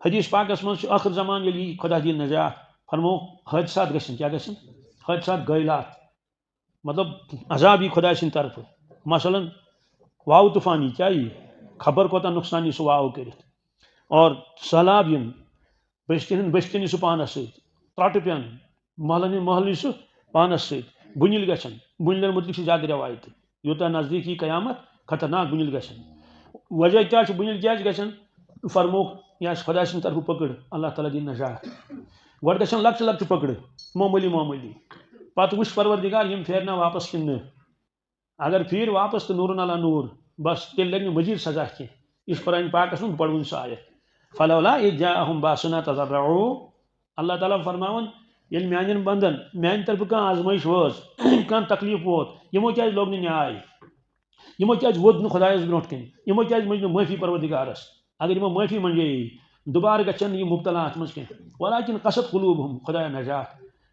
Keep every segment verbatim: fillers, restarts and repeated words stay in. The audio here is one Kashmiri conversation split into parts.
حدیث پاکس منٛز چھُ ٲخر زمان ییٚلہِ یی خۄدا دِیہِ نجات، فرموو حٲدثات گژھن، کیٛاہ گژھن؟ حٲدثات، گٲلات، مطلب عذاب یی خۄداے سٕنٛدِ طرفہٕ۔ مثلاً واوٕ طوٗفان یی، کیٛاہ یی؟ خبر کوٗتاہ نۄقصان یی سُہ واوٕ کٔرِتھ۔ اور سٔہلاب یِن، بٔستی ہٕنٛدۍ بٔستی نی سُہ پانس سۭتۍ، ترٛٹہٕ پٮ۪ن، محلن ہٕنٛدۍ محلہٕ نی سُہ پانس سۭتۍ۔ بُنِل گژھن، بُنلٮ۪ن مُتعلِق چھِ زیادٕ رٮ۪وایتہٕ، یوٗتاہ نزدیٖک یی قیامت، خطرناک بُنِل گژھن۔ وجہ کیٛاہ چھُ؟ بُنِل کیٛازِ گژھن؟ فرمووُکھ، یہِ آسہِ خۄداے سٕنٛدِ طرفہٕ پٔکٕڑ، اللہ تعالیٰ دِیہِ نجات۔ گۄڈٕ گژھن لۄکچہِ لۄکچہِ پٔکٕڑٕ، معموٗلی معموٗلی۔ پتہٕ وٕچھ پروردگار، یِم پھیرنا واپس کِنہٕ نہٕ۔ اگر پھیٖرۍ واپس تہٕ نوٗرن علی نوٗر، بس تیٚلہِ لگہِ نہٕ مزید سزا کینٛہہ۔ یہِ چھُ قرآن پاکس منٛز، بہٕ پرٕ وُنہِ سُہ آیت۔ فلولا اذ جاءهم باسنا تضرعوا۔ اللہ تعالیٰ فرماوان، ییٚلہِ میانٮ۪ن بندن میانہِ طرفہٕ کانٛہہ آزمٲیش وٲژ، کانٛہہ تکلیف ووت، یِمو کیازِ لوگ نہٕ نیاے؟ یِمو کیازِ ووٚد نہٕ خۄدایس برونٛٹھ کنہِ؟ یِمو کیازِ منٛج نہٕ معٲفی پروردگارس؟ اگر یِمو معٲفی منٛجے، دُبارٕ گژھن نہٕ یِم مبتلا اتھ منٛز کینٛہہ۔ ولکن قست قلوبہم، خۄدایا نجات۔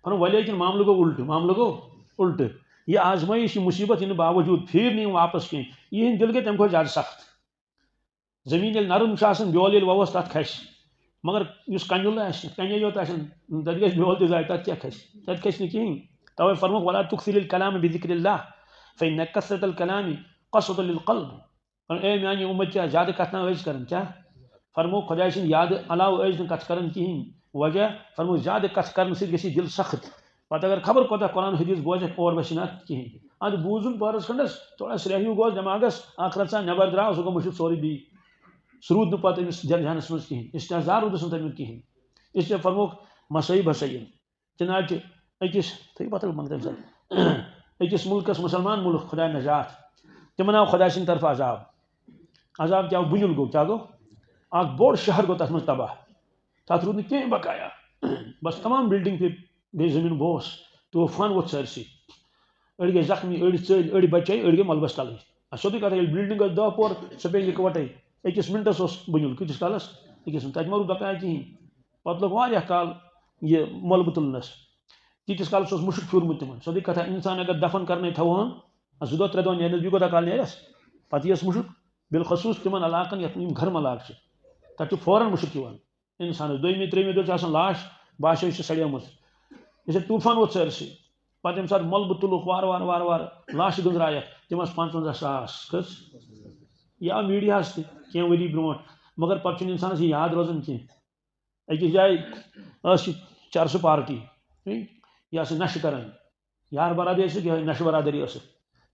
فرموو، ولیکن معاملہٕ گوٚو الٹہٕ، معاملہٕ گوٚو الٹہٕ۔ یہِ آزمٲیش، یہِ مصیبت یِنہٕ باوجود پھیٖر نہٕ یِم واپس کینٛہہ۔ یِہِنٛدۍ دِل گٔے تَمہِ کھۄتہٕ زیادٕ سخت۔ زٔمیٖن ییٚلہِ نرم چھُ آسان، بیول ییٚلہِ وَوَس، تَتھ کھسہِ۔ مگر یُس کَنیُل آسہِ، کَنے یوت آسن، تَتہِ گژھِ بیول تہِ ضایع، تَتھ کیٛاہ کھسہِ؟ تَتہِ کھسہِ نہٕ کِہیٖنۍ۔ تَوَے فرمووُکھ، ولا تکثر الکلام بذکر اللہ فإن کثرة الکلام قسوۃ للقلب۔ اے میانہِ اُمت، کیٛاہ زیادٕ کتھ نہ ٲسۍ کران؟ کیٛاہ فرموو؟ خۄداے سٕنٛدِ یادٕ علاوٕ ٲسۍ نہٕ کتھ کران کِہیٖنۍ۔ وجہ فرموو، زیادٕ کتھ کرنہٕ سۭتۍ گژھِ دِل سخت۔ پتہٕ اگر خبر کوتاہ قرآن حدیث بوزکھ، اور وسہِ نہ کِہیٖنۍ۔ ادٕ بوٗزُن پٔہرس کھنڈس، تھوڑا سرٛیہیوٗ گوس دٮ۪ماغس، اکھ رژھا نٮ۪بر درٛاو، سُہ گوٚو مٔشِتھ سورُے بیٚیہِ۔ سُہ روٗد نہٕ پتہٕ أمِس دِل جہانس منٛز کِہیٖنۍ، استحضار روٗدُس نہٕ تمیُک کِہیٖنۍ۔ اس لیے فرمووُکھ، مصٲیب ہسا یِن۔ چنانچہ أکِس، تھٲیِو پتھر منٛگہٕ تَمہِ ساتہٕ۔ أکِس مُلکس، مُسلمان مُلک، خۄداے نجات، تِمن آو خۄداے سٕنٛدِ طرفہٕ عذاب۔ عذاب کیٛاہ گوٚو؟ بُنیُل گوٚو، کیٛاہ گوٚو؟ اکھ بوٚڑ شہر گوٚو تتھ منٛز تباہ۔ تتھ روٗد نہٕ کینٛہہ بقایا۔ بس تمام بلڈنگ پیٚیہِ، گٔے زٔمیٖن بوس، طوفان ووٚتھ سٲرسٕے۔ أڑۍ گٔے زخمی، أڑۍ ژٔلۍ، أڑۍ بچے، أڑۍ گٔے ملبس تلٕے۔ آ، سیوٚدُے کتھا، ییٚلہِ بلڈنگ ٲس دَہ پور، سۄ پیٚیہِ یِکوَٹے۔ أکِس منٹس اوس بُنیُل، کۭتِس کالس؟ أکِس منٹس۔ تتہِ ما روٗد بقایا کِہیٖنۍ۔ پتہٕ لوٚگ واریاہ کال یہِ ملبہٕ تُلنس۔ تیٖتِس کالس اوس مُشُک پھیوٗرمُت تِمن۔ سیوٚدُے کتھا، انسان اگر دفن کرنے تھاوہون، زٕ دۄہ ترٛےٚ دۄہ نیرنس، بیٚیہِ کوٗتاہ کال نیرس؟ پتہٕ یِیَس مُشُک۔ بالخصوٗص تِمن علاقن، یتھ یِم گرم علاقہٕ چھِ، تتہِ چھُ فوراً مُشُک یِوان۔ انسانس دوٚیمہِ ترٛیٚیمہِ دۄہ چھِ آسان لاش، باسیو یہِ چھِ سڑیمٕژ۔ یہِ چھِ طوفان ووت سٲرسٕے۔ پتہٕ ییٚمہِ ساتہٕ ملبہٕ تُلُکھ وارٕ وارٕ وارٕ وارٕ، لاشہِ گٔنٛزرایکھ، تِم آسہٕ پنٛژونٛزاہ ساس۔ کٔژ؟ یہِ آو میٖڈیاہس تہِ کینٛہہ ؤری برونٛٹھ، مگر پتہٕ چھُنہٕ انسانس یہِ یاد روزان کینٛہہ۔ أکِس جایہِ ٲس یہِ چرسہٕ پارٹی، ٹھیٖک؟ یہِ ٲس نشہٕ کران۔ یار برادری ٲسٕکھ، یِہوٚے نشہٕ برادری ٲسٕکھ۔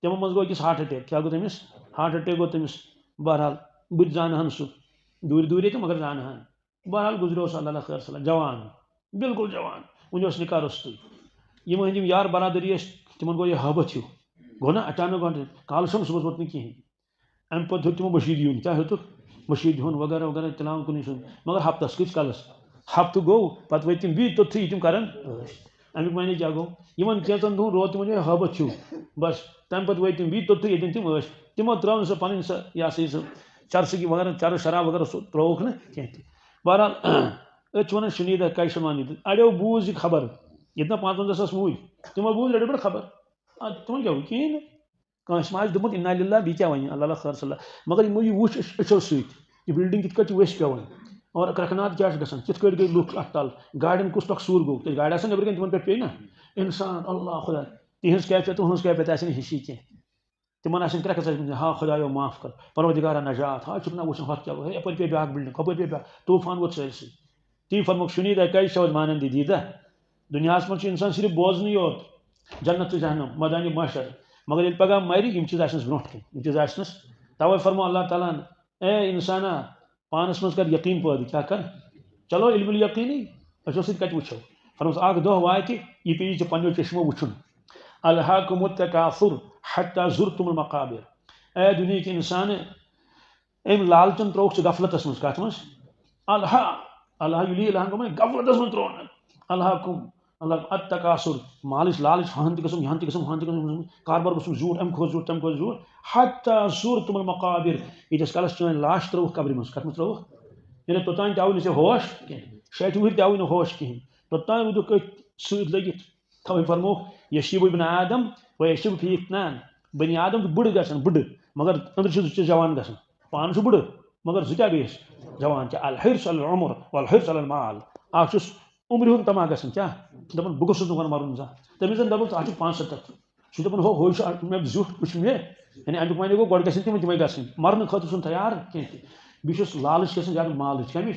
تِمو منٛز گوٚو أکِس ہارٹ اٹیک۔ کیٛاہ گوٚو تٔمِس؟ ہارٹ اٹیک گوٚو تٔمِس۔ بہرحال، بہٕ تہِ زانہٕ ہن سُہ۔ دوٗرِ دوٗرِ تہِ، مگر زانہٕ ہن۔ بہرحال گُزریو سُہ، اللہ تعالیٰ خٲر صلاح، جوان، بالکل جوان، وُنہِ اوس نکاح روٚستُے۔ یِم أہٕنٛدۍ یِم یار برادری ٲسۍ، تِمن گوٚو یہِ ہٲبتھ ہیوٗ۔ گوٚو نا اچانک گۄڈٕ، کالہٕ شۄنٛگنہٕ صُبحس ووت نہٕ کِہیٖنۍ۔ اَمہِ پتہٕ ہیوٚت تِمو مٔشیٖد یُن۔ کیٛاہ ہیوٚتُکھ؟ مٔشیٖد یُن وغیرہ وغیرہ، تِلاوت کُنُے زوٚن۔ مگر ہفتس کۭتِس کالس؟ ہفتہٕ گوٚو، پتہٕ وٲتۍ تِم بیٚیہِ توٚتتھٕے، یہِ تِم کران ٲسۍ۔ اَمیُک معنی کیٛاہ گوٚو؟ یِمن کینٛژن دۄہن روٗد تِمن یِہوٚے ہٲبتھ ہیوٗ۔ بس، تَمہِ پتہٕ وٲتۍ تِم بیٚیہِ توٚتتھٕے، ییٚتٮ۪ن تِم ٲسۍ۔ تِمو ترٛٲو نہٕ سۄ پنٕنۍ سۄ، یہِ ہسا یہِ سۄ چرسٕگی وغیرہ، چرس شراب وغیرہ، سُہ ترٛووُکھ نہٕ کینٛہہ تہِ۔ بہرحال، أتھۍ چھِ وَنان شُنیٖدہ کیشوانی تہٕ اَڑیو بوٗز یہِ خبر، ییٚتہِ نہ پانٛژوَنٛزاہ ساس موٗدۍ، تِمو بوٗز readymade خبر۔ اَدٕ تِمن کیٛاہ گوٚو؟ کِہیٖنۍ نہٕ۔ کٲنٛسہِ ما آسہِ دوٚپمُت، "انا للہ"، بیٚیہِ کیٛاہ وَنہِ، اللہ اللہ خٲر صلی اللہ۔ مگر یِمو یہِ وُچھ أچھ-، أچھو سۭتۍ، یہِ building کِتھ کٲٹھۍ چھِ ویسہِ پٮ۪وان اور کرٛٮ۪کھ ناد کیٛاہ چھُ گژھان، کِتھ کٲٹھۍ گٔے لُکھ اَتھ تَل، گاڑٮ۪ن کُس قصوٗر گوٚو، کیٛازِ گاڑِ آسَن نٮ۪برٕ کَنۍ، تِمَن پٮ۪ٹھ پیٚیہِ نہ اِنسان، اللہ خۄدا، تِہِنٛز کیفیت، تُہٕنٛز کیفیت آسہِ نہٕ ہِشی کینٛہہ۔ تِمَن آسن کرٛٮ۪کھ ژَجمٕژ، "ہا خۄدایو معاف کر، پروردگارا نجات، ہا چھُکھ نہ وٕچھان ہۄتھ کیٛاہ گوٚو، ہے یَپٲرۍ پیٚیہِ بیٛاکھ building، ہُپٲرۍ پیٚیہِ بیٛاکھ"، طوٗفان ووت سٲرسٕے۔ تی فرمووُکھ، "شُنیٖدہ کیٛازِ چھَو أسۍ مانان دی دیٖدہ؟" دُنیاہَس منٛز چھُ اِنسان صرف بوزنٕے یوت، جنت تہٕ جہنم، مٲدانِ محشر، مگر ییٚلہِ پگاہ مرِ، یِم چیٖز آسنَس برونٛٹھ کَنہِ، یِم چیٖز آسنَس۔ تَوَے فرموو اللہ تعالیٰ ہَن، "اے اِنسانا، پانَس منٛز کر یقیٖن پٲدٕ"، کیٛاہ کر؟ چلو علم الیقینی، أچھو سۭتۍ کَتہِ وٕچھو؟ فرمووُس، اَکھ دۄہ واتہِ، یہِ پیٚیہِ ژےٚ پنٛنیو چشمو وٕچھُن۔ الہاکم التکاثر حتی زرتم المقابر۔ اے دُنیہٕکۍ اِنسان، أمۍ لالچن ترٛووُکھ ژٕ غفلتس منٛز۔ کتھ منٛز؟ الہا، الہا یُلی الہن گوٚو مےٚ غفلتس منٛز ترٛووُن۔ الہاکم، الہاکم التکاثر، مالٕچ لالچ، ہُہن تہِ گژھُن، یہن تہِ گژھُن، ہُہن تہِ گژھُن، کاربار گوٚژھُم زیوٗٹھ، امہِ کھۄتہٕ زیوٗٹھ، تمہِ کھۄتہٕ زیوٗٹھ۔ حتی زرتم المقابر، ییٖتِس کالس چٲنۍ لاش ترٛٲوٕکھ قبرِ منٛز۔ کتھ منٛز ترٛٲوٕکھ؟ یعنی توٚتام تہِ آوٕے نہٕ ژےٚ ہوش کینٛہہ، شیٹھِ وُہٕرۍ تہِ آوٕے نہٕ ہوش کِہیٖنۍ، توٚتام روٗدُکھ أتھۍ سۭتۍ لٔگِتھ۔ تَوَے فرمووُکھ، "یشیب ابن آدم و یشیب فی اثنان"، بنی آدم چھُ بٕڑٕ گژھان، بٕڑٕ، مگر أنٛدرٕ چھُ زُچہِ جوان گژھان۔ پانہٕ چھُ بٕڑٕ، مگر زُچا گٔیَس؟ جوان کیٛاہ؟ الحرص علی العمر والحرص علی المال۔ اکھ چھُس عمرِ ہُنٛد طمع گژھان، کیٛاہ؟ دَپان، بہٕ گوٚژھُس نہٕ وۄنۍ مَرُن زانٛہہ۔ تٔمِس زَن دَپان، ژٕ اَتھ چھُ پانٛژھ سَتَتھ۔ سُہ چھُ دَپان، ہو، ہُہ چھُ مےٚ زیُٹھ، ہُہ چھُ مےٚ۔ یعنی اَمیُک معنی گوٚو، گۄڈٕ گژھن تِمَن تِمَے گژھٕنۍ، مَرنہٕ خٲطرٕ چھُنہٕ تیار کینٛہہ تہِ۔ بیٚیہِ چھُس لالٕچ گژھان زیادٕ مالٕچ۔ کَمِچ؟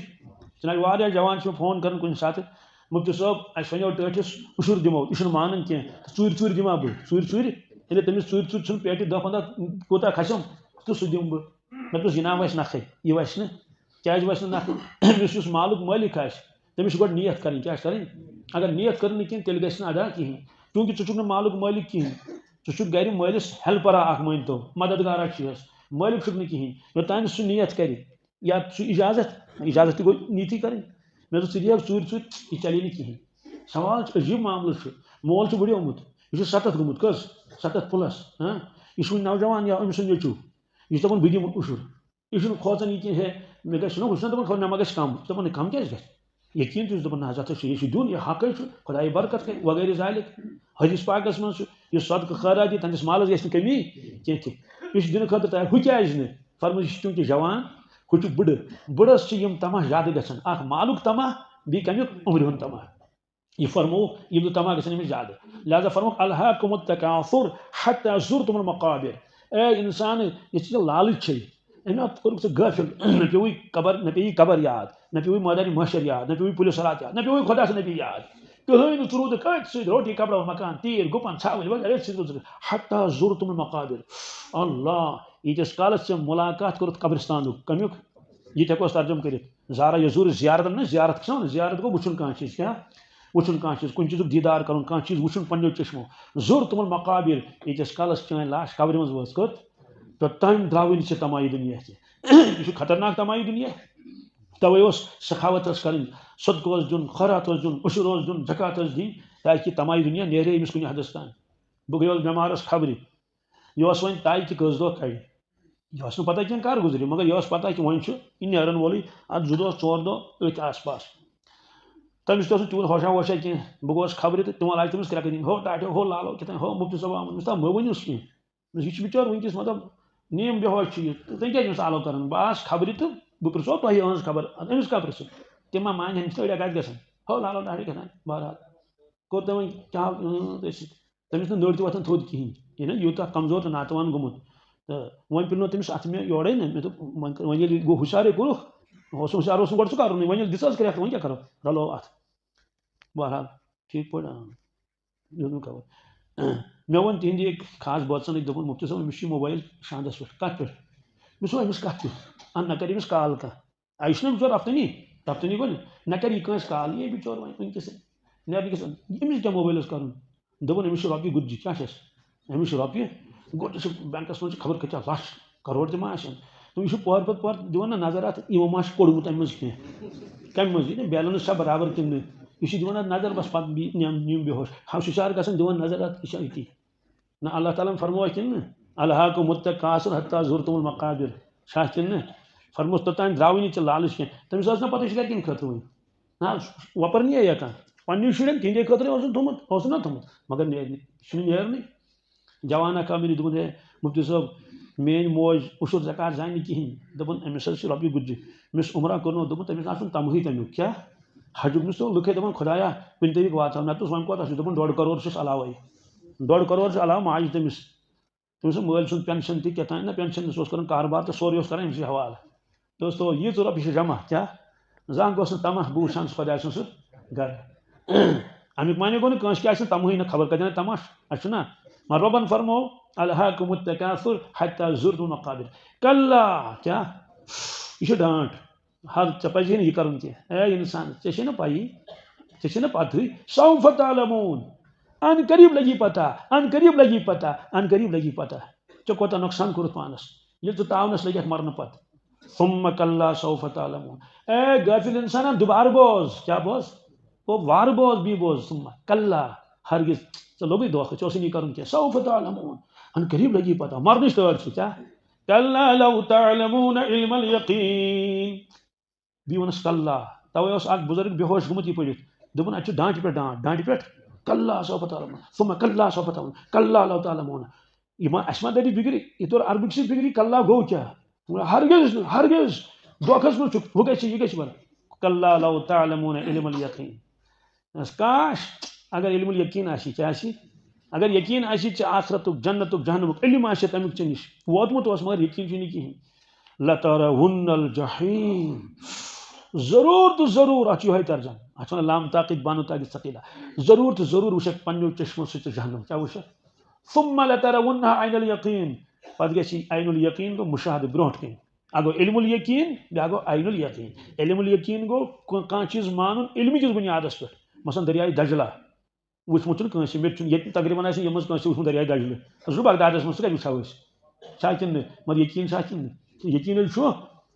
جِناب، واریاہ جوان چھِ مےٚ فون کَران کُنہِ ساتہٕ، "مُفتی صٲب، اَسہِ وَنیو ٹٲٹھِس، عُشُر دِمو، یہِ چھُنہٕ مانان کینٛہہ، تہٕ ژوٗرِ ژوٗرِ دِمہا بہٕ، ژوٗرِ ژوٗرِ؟" ییٚلہِ تٔمِس ژوٗرِ ژوٗرِ ژھُن پیٹہِ دَہ پنٛداہ کوٗتاہ کھسٮ۪م، تہٕ سُہ دِمہٕ بہٕ۔ مےٚ دوٚپُس، "یہِ نہ وَسہِ نَکھَے، یہِ وَسہِ نہٕ۔" کیٛازِ وَسہِ نہٕ نَکھَے؟ أمِس یُس مالُک مٲلِک آسہِ، تٔمِس چھِ گۄڈٕ نیت کَرٕنۍ۔ کیٛاہ چھِ کَرٕنۍ؟ اگر نیت کٔر نہٕ کِہیٖنۍ، تیٚلہِ گژھِ نہٕ ادا کِہیٖنۍ، چوٗنٛکہِ ژٕ چھُکھ نہٕ مالُک مٲلِک کِہیٖنۍ، ژٕ چھُکھ گَرِ مٲلِس ہیلپَرا اَکھ، مٲنۍ تو، مددگارا چھُ یَس، مٲلِک چھُکھ نہٕ کِہیٖنۍ۔ یوٚتام نہٕ سُہ نیت کَرِ، یا سُہ اجازت، اجازت تہِ گوٚو نیتی کرٕنۍ۔ مےٚ دوٚپ، "ژٕ دِیَکھ ژوٗرِ ژوٗرِ، یہِ چلے نہٕ کِہیٖنۍ۔" سوال چھُ، عجیٖب معاملہٕ چھُ۔ مول چھُ بُڈیومُت، یہِ چھُ سَتَتھ گوٚمُت، کٔژ؟ سَتَتھ پلس۔ ہاں؟ یہِ چھُ وُنہِ نوجوان یا أمۍ سُنٛد نیٚچوٗ۔ یہِ چھُ دَپان، "بہٕ دِمہٕ عُشُر۔" یہِ چھُنہٕ کھوژان یہِ کینٛہہ، ہے، مےٚ گژھِ نہ ہُہ چھُنہ دَپان، خبر مےٚ ما گژھِ کَم۔ یہِ چھُ دَپان، "ہے، کَم کیٛازِ گژھِ؟" یقین چھُ دَپان، "نہ حظ، اَتھ چھُ، یہِ چھُ دیُن، یہِ حقٕے چھُ، خۄدایہِ برکت کَرِ"، وغیرہ ذالک۔ حدیث پاکَس منٛز چھُ، یُس صدقہٕ خٲرات دی، تَہَنٛدِس مالَس گژھِ نہٕ کٔمی کینٛہہ تہِ۔ یہِ چھُ دِنہٕ خٲطرٕ تیار۔ ہُہ کیٛازِ نہٕ؟ فرمٲیِو، یہِ چھُ چوٗنٛکہِ جوان، ہُہ چھُ بٕڈٕ۔ بٕڈَس چھِ یِم طمع زیادٕ گژھان۔ اَکھ مالُک طمع، بیٚیہِ کَمیُک؟ عُمرِ ہُنٛد طمع۔ یہِ فرمووُکھ، یِم زٕ طمع گژھن أمِس زیادٕ۔ لہذا فرمووُکھ، "الہاکم التکاثر حتی زرتم المقابر۔" اے اِنسان، یہِ ژےٚ لالٕچ چھے، أمۍ اَتھ کوٚرُکھ ژٕ غٲفِل۔ مےٚ پیوٚوُے قبر، مےٚ پیٚیہِ قبر یاد، مےٚ پیوٚوُے مٲدانِ محشر یاد، مےٚ پیوٚوُے پُلہِ صراط یاد، مےٚ پیوٚوُے خۄدا سٕنٛدِ نبی یاد۔ کٕہٕنۍ نہٕ، ژٕ روٗدُکھ أتھۍ سۭتۍ، روٹی، کپڑا، مکان، تیٖر، گُپن، ژھاوٕلۍ وغیرہ، أتھۍ سۭتۍ روٗدُکھ۔ حتی زرتم المقابر۔ اللہ، ییٖتِس کالس ژےٚ مُلاقات کوٚرُتھ قبرستانُک، کمیُک؟ یہِ تہِ ہٮ۪کو أسۍ ترجمہٕ کٔرِتھ۔ زارا یزور زیارت، نہ زیارت چھِ وَنان، زیارت گوٚو وٕچھُن کانٛہہ چیٖز، کیٛاہ؟ وٕچھُن کانٛہہ چیٖز، کُنہِ چیٖزُک دیٖدار کَرُن، کانٛہہ چیٖز وٕچھُن پنٛنیو چشمو۔ زرتم المقابر، ییٖتِس کالس چٲنۍ لاش قبرِ منٛز وٲژ کوٚت؟ توٚتام درٛاوٕے نہٕ ژےٚ طمع یہِ دُنیا تہِ۔ یہِ چھُ خطرناک طمع یہِ دُنیا۔ توے اوس سخاوت ٲس کَرٕنۍ، صدقہٕ اوس دیُن، خٲرات اوس دیُن، عُشُر اوس دیُن، زکوٰۃ ٲس دِنۍ، تاکہِ طمع یہِ دُنیا نیرِ أمِس کُنہِ حدس تام۔ بہٕ گٔیوس بٮ۪مارس خبرِ، یہِ اوس وۄنۍ طے کہِ کٔژ دۄہ کَڑِ۔ یہِ ٲس نہٕ پتہ کینٛہہ کر گُزرِ، مگر یہِ ٲس پتہ کہِ وۄنۍ چھُ یہِ نیرن وولُے، اتھ زٕ دۄہ ژور دۄہ أتھۍ آس پاس۔ تٔمِس تہِ اوس نہٕ تیوٗت ہوشا ووشا کینٛہہ۔ بہٕ گوس خبرِ تہٕ تِمو لاجہِ تٔمِس کرٛٮ۪کہٕ دِنۍ، "ہو ٹاٹھیو، ہو لالو، کیٛاہ تام، ہو مُفتی صٲب آمُت؟" مےٚ دوٚپُس، "تَو مہٕ ؤنِوس کینٛہہ۔" مےٚ دوٚپُس، "یہِ چھُ بِچور وٕنکیٚس، مطلب، نیم بے ہوش چھُ یہِ، تہٕ تُہۍ کیٛازِ چھِو أمِس آلو کران؟ بہٕ آس خبرِ تہٕ بہٕ پرٛژھو تۄہہِ أہٕنٛز خبر، أمِس کَتھ پرٛژھو؟" تِم ما مانہِ ہن، أمِس تہِ أڑیا کَتہِ گژھن؟ ہو لالو ٹاٹھیو کیٛاہ تام، بہرحال۔ کوٚر تٔمۍ وۄنۍ کیٛاہ، اۭں، تٔمِس نہٕ نٔر تہِ وۄتھان تھوٚد کِہیٖنۍ، یہِ نہ یوٗتاہ کمزور تہٕ ناتوان گوٚمُت۔ تہٕ وۄنۍ پیوٚو نہٕ تٔمِس اَتھٕ مےٚ یورَے نہ، مےٚ دوٚپ، وۄنۍ کٔر-، وۄنۍ ییٚلہِ گوٚو ہُشارٕے کوٚرُکھ، اوس نہٕ ہُشار اوس نہٕ گۄڈٕ سُہ کَرُن، وۄنۍ ییٚلہِ دِژ حظ کرٛٮ۪کھ، وۄنۍ کیٛاہ کَرو، رَلو اَتھ۔ بہرحال، ٹھیٖک پٲٹھۍ، آ، یہِ اوس نہٕ خبر۔ مےٚ ووٚن تِہِنٛدِ أکۍ خاص بٲژَن أکۍ، دوٚپُن، "مُفتی صٲب، أمِس چھُ یہِ موبایِل شاندَس پٮ۪ٹھ۔" "کَتھ پٮ۪ٹھ؟" مےٚ دوٚپُس، "أمِس کَتھ پٮ۪ٹھ؟ اَنہٕ نہ کَرِ أمِس کال کانٛہہ۔" آ، یہِ چھُنہ بِچور رفتٲنی، رفتٲنی گوٚو نہ، نہ کَرِ یہِ کٲنٛسہِ کال، یہِ بِچور وۄنۍ وٕنکیٚس نیرنہٕ کِس، أمِس کیٛاہ موبایلَس کَرُن؟ دوٚپُن، أمِس چھُ رۄپیہِ گُتجہِ، کیٛاہ چھَس؟ أمِس چھُ رۄپیہِ گُتجہِ، چھُ بینکَس منٛز چھِ خبر کۭتیٛاہ لَچھ، کَرور تہِ ما آسن؟ تہٕ یہِ چھُ پورٕ پَتہٕ پورٕ دِوان نہ نظر اَتھ، یِمو ما چھُ کوٚڑمُت اَمہِ منٛز کینٛہہ، کَمہِ منٛز یہِ نہ بیلَنٕس چھا برابر کِنہٕ نہٕ؟ یہِ چھُ دِوان اَتھ نظر، بَس پَتہٕ بی-، نیم-، نیم بے ہوش، ہَو شِشار گژھان دِوان نظر اَتھ، یہِ چھا أتی؟ نہ، اللہ تعالیٰ ہن فرموو کِنہٕ نہٕ؟ "الہاکم التکاثر حتی زرتم المقابر"، چھا کِنہٕ نہٕ؟ فرمووس، توٚتام درٛاوٕے نہٕ ژےٚ لالٕچ کینٛہہ۔ تٔمِس ٲس نہ پتہ، یہِ چھُ گرِکٮ۪ن خٲطرٕ وۄنۍ۔ نہ، وۄپر نِیے یا کانٛہہ؟ پننٮ۪ن شُرٮ۪ن تِہنٛدے خٲطرٕ اوس نہٕ تھوٚمُت، اوس نہ تھوٚمُت، مگر نیرِ نہٕ، یہِ چھُنہٕ نیرنٕے۔ جوان اکھ آو مےٚ نِش، دوٚپُن، "ہے مفتی صٲب، میٲنۍ موج عشر زکوٰۃ زانہِ نہٕ کِہینۍ۔" دوٚپُن، "أمِس حظ چھِ رۄپیہِ گُتجہِ، أمِس عمرہ کوٚرنو۔" دوٚپُن، "تٔمِس نہ آسُن تمہٕے تمیُک۔" کیٛاہ؟ حجُک نہٕ سُہ لُکھے دپان، "خدایا، کُنہِ طریٖقہٕ واتہٕ ہاو۔" نتہٕ اوس وۄنۍ کوتاہ چھُ؟ دوٚپُن، "ڈۄڈ کرور چھُس علاوے۔" ڈۄڈ کرور چھُ علاوٕ ماجہِ تٔمِس۔ تٔمِس اوس مٲلۍ سُنٛد پینشن تہِ کیٛاہ تام نہ، پینشن تہِ سُہ اوس کران کاربار تہٕ سورُے اوس کران أمۍ سٕے حوالہٕ۔ دوستو، ییٖژ رۄپیہِ چھِ جمع کیٛاہ؟ زانٛہہ گوٚژھ نہٕ طمع، بہٕ وٕچھان سُہ خۄداے سُنٛد سُہ گرٕ۔ اَمیُک معنی گوٚو نہٕ کٲنٛسہِ کیٛاہ آسہِ نہٕ طمعٕے نہ، خبر کَتہِ اَنہِ طمع، اَسہِ چھُنہ؟ مگر رۄبَن فرموو، "الہاکم التکاثر حتی زرتم المقابر۔" کلا، کیٛاہ؟ یہِ چھُ ڈانٛٹ۔ حظ، ژےٚ پَزِ ہے نہٕ یہِ کَرُن کینٛہہ۔ اے اِنسان، ژےٚ چھے نہ پَیی، ژےٚ چھے نہ پَتہٕے۔ سوف تعلمون۔ ان قریب لگی پتہ، ان قریب لگی پتہ، ان قریب لگی پتہ۔ ژےٚ کوٗتاہ نۄقصان کوٚرُتھ پانَس، ییٚلہِ ژٕ تاونَس لٔگِتھ مرنہٕ پتہٕ۔ ثم کلا سوف تعلمون۔ اے غافل اِنسانا، دوبارٕ بوز، کیٛاہ بوز؟ او وارٕ بوز، بیٚیہِ بوز، ثم کلا، ہرگز، ژےٚ لوٚگُے دھوکہٕ، ژےٚ اوسُے نہٕ یہِ کَرُن کینٛہہ۔ سوف تعلمون۔ ان قریب لگی پتہ، مرنٕچ تٲر چھِ، کیٛاہ؟ کلا لو تعلمون علم الیقین۔ بیٚیہِ ووٚنُس کلا۔ توے اوس اکھ بُزرگ بے ہوش گوٚمُت یہِ پٔرِتھ۔ دوٚپُن، اَتہِ چھُ ڈانٛٹہِ پٮ۪ٹھ ڈانٛٹ، ڈانٛٹہِ پٮ۪ٹھ۔ کلا سوف تعلمون، ثم کلا سوف تعلمون، کلا لو تعلمون۔ یہِ ما، اَسہِ ما دَرِ فِکرِ؟ یہِ توٚر عربٕکۍ سٕے فِکرِ، کلا گوٚو کیٛاہ؟ ہرگز نہٕ، ہرگز۔ دھوکھس منٛز چھُکھ، ہُہ گژھِ، یہِ گژھِ بَرابر۔ کلا لو تعلمون علم الیقین۔ کاش، اگر علم الیقین آسہِ، کیٛاہ آسہِ؟ اگر یقین آسہِ ژےٚ آخرتُک، جنتُک، جہنمُک علم آسہِ تَمیُک ژےٚ نِش ووتمُت اوس، مگر یقین چھُے نہٕ کِہیٖنۍ۔ لترون الجحیم۔ ضروٗر تہٕ ضروٗر، اَتھ چھُ یِہوٚے ترجمہٕ۔ اَتھ چھِ وَنان لام تاکید بانو تاکید ثقیلہ۔ ضروٗر تہٕ ضروٗر وٕچھکھ پنٛنیو چشمو سۭتۍ ژٕ جہنم۔ کیٛاہ وٕچھکھ؟ ثم لترونها عین الیقین۔ پتہٕ گژھِ عین الیقین گوٚو مُشاہدٕ برونٛٹھ کَنہِ۔ اَکھ گوٚو علم الیقین، بیٛاکھ گوٚو عین الیقین۔ علم الیقین گوٚو کُ-، کانٛہہ چیٖز مانُن علمہٕ کِس بُنیادس پٮ۪ٹھ۔ مثلاً دریائے دجلہ وٕچھمُت چھُنہٕ کٲنٛسہِ، مےٚ تہِ چھُنہٕ، ییٚتہِ تقریباً آسہِ نہٕ یِمن کٲنٛسہِ وٕچھمُت دریائے دجلہ۔ سُہ چھُ بغدادس منٛز، سُہ کتہِ وٕچھو أسۍ؟ چھا کِنہٕ نہٕ؟ مگر یقین چھا کِنہٕ نہٕ؟ یقین ییٚلہِ چھُ،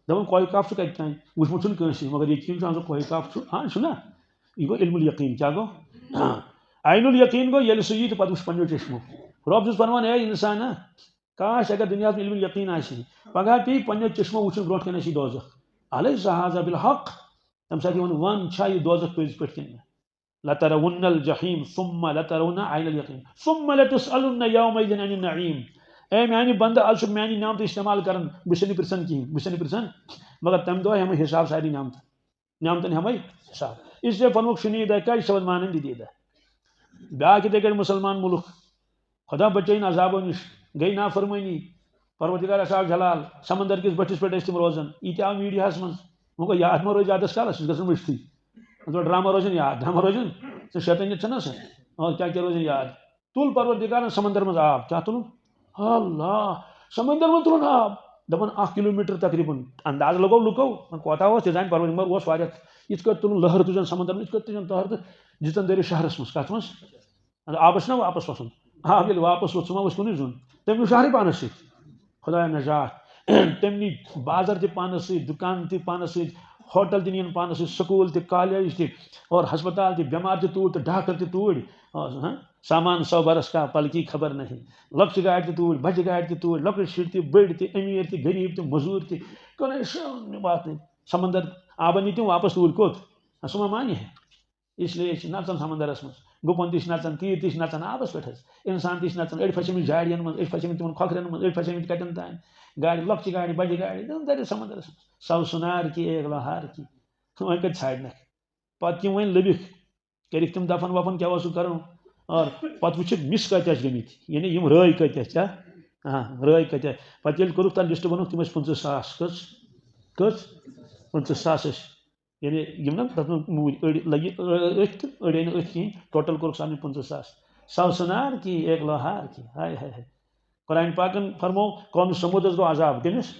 دپان کوہ کاف چھُ کتہِ تام، وٕچھمُت چھُنہٕ کٲنٛسہِ، مگر یقین چھُ آسان کوہ کاف چھُ، ہاں، چھُنہ؟ یہِ گوٚو علم الیقین۔ کیٛاہ گوٚو؟ ہاں۔ عین الیقین گوٚو ییٚلہِ سُہ یی تہٕ پتہٕ وٕچھ پننیو چشمو۔ رب چھُس فرمان، اے انسانا، کاش اگر دُنیاہس منٛز علم الیقین آسہِ ہے، پگاہ پیٚیہِ پننیو چشمو وٕچھُن برونٛٹھ کنہِ آسہِ یہِ دوزخ۔ الیس ھذا بالحق؟ تمہِ ساتہٕ یِوان ون، چھا یہِ دوزخ پٔزۍ پٲٹھۍ کِنہٕ نہٕ؟ لترون الجحیم ثم لترون عین الیقین ثم لتسألن یومئذ عن النعیم۔ اے میانہِ بندٕ، از چھُکھ میانہِ نعمتہٕ استعمال کران، بہٕ چھُسے نہٕ پرژھان کِہیٖنۍ، بہٕ چھُسے نہٕ پرژھان، مگر تمہِ دۄہ ہٮ۪مہٕ حساب سارنٕے نعمتن۔ نعمتن ہٮ۪مے حساب۔ اس لیے فرمووُکھ شنیدہ، کیٛازِ چھِ وۄنۍ مانان دیٖدہ؟ بیٛاکھ یِتھَے کٲٹھۍ مُسلمان مُلک، خۄدا بچٲیِن عذابو نِش، گٔے نافرمٲنی، پروردگار آسہِ آو جلال، سمندر کِس بٔٹھِس پٮ۪ٹھ ٲسۍ تِم روزان۔ یہِ تہِ آو میٖڈیاہَس منٛز۔ وۄنۍ گوٚو یاد ما روزِ زیادَس کالَس، سُہ چھُ گژھان مٔشتھٕے۔ مطلب ڈرامہ روزان یاد، ڈرامہ روزان، ژٕ شیطٲنیت چھَنہ سۄ؟ اور کیٛاہ کیٛاہ روزان یاد؟ تُل پروردگارن سمندر منٛز آب، کیٛاہ تُلُن؟ اللہ! سمندر منٛز تُلُن آب۔ دپان اکھ کلوٗمیٹر تقریباً۔ انداز لگوو لُکو، وۄنۍ کوتاہ اوس، تہِ زانہِ پروردگار، مگر اوس واریاہ۔ یِتھ کٲٹھۍ تُلُن لہر تُجن سمندر منٛز، یِتھ کٲٹھۍ تُجن تہر تہٕ دِژن دٲرِتھ شہرس منٛز۔ کتھ منٛز؟ مطلب آبس چھُنہ واپس وسُن۔ آب ییٚلہِ واپس ووٚتھ، سُہ ما وسہِ کُنُے زوٚن؟ تٔمۍ نیوٗ شہرٕے پانس سۭتۍ۔ خدایا نجات۔ تٔمۍ نی بازر تہِ پانس سۭتۍ، دُکان تہِ پانس سۭتۍ، ہوٹل تہِ نِیَن پانس سۭتۍ، سکوٗل تہِ، کالج تہِ، اور ہسپتال تہِ، بٮ۪مار تہِ توٗرۍ تہٕ ڈاکٹر تہِ توٗرۍ۔ آ، ہاں۔ سامان سو برس کا پل کی خبر نہیں۔ لۄکچہِ گاڑِ تہِ توٗرۍ، بجہِ گاڑِ تہِ توٗرۍ، لۄکٕٹۍ شُرۍ تہِ، بٔڑۍ تہِ، أمیٖر تہِ، غریٖب تہِ، مٔزوٗر تہِ، کُنے شٲن واتنٕے۔ سمندر آبن نی تِم واپس توٗرۍ کوٚت؟ سُہ ما مانہِ ہے؟ اس لیے چھِ نژان سمندرس منٛز، گُپن تہِ چھِ نژان، تیٖر تہِ چھِ نژان آبس پٮ۪ٹھ حظ، انسان تہِ چھِ نژان، أڑۍ پھسیمٕتۍ جھاڑین منٛز، أڑۍ پھسیمٕتۍ تِمن کھۄکھرٮ۪ن منٛز، أڑۍ پھسیمٕتۍ کتٮ۪ن تام، گاڑِ، لۄکچہِ گاڑِ، بجہِ گاڑِ، تِم دٔرِتھ سمندرس منٛز۔ سو سُنار کی ایک لوہار کی۔ وۄنۍ کتہِ ژھانڈنکھ؟ پتہٕ یِم وۄنۍ لٔبِکھ، کٔرِکھ تِم دفن وفن، کیٛاہ اوسُکھ کرُن؟ اور پتہٕ وٕچھِکھ مِس کۭتیاہ چھِ گٔمٕتۍ، یعنی یِم رٲے کۭتیاہ چھِ، ہاں، رٲے کۭتیاہ۔ پتہٕ ییٚلہِ کوٚرُکھ تَتھ لسٹ بنووُکھ، تِم ٲسۍ پٕنٛژٕہ ساس۔ کٔژ؟ کٔژ؟ پٕنٛژٕہ ساس ٲسۍ۔ یعنی یِم نا تَتھ منٛز موٗدۍ، أڑۍ لٔگۍ، أ-، أتھۍ تہٕ أڑۍ آیہِ نہٕ أتھۍ کِہیٖنۍ۔ ٹوٹل کوٚرُکھ سارنٕے پٕنٛژٕہ ساس۔ سو سُنار کی ایک لوہار کی۔ ہاے ہاے ہاے۔ قرآن پاکن فرمو، قوم ثمودس گوٚو عذاب۔ کٔمِس؟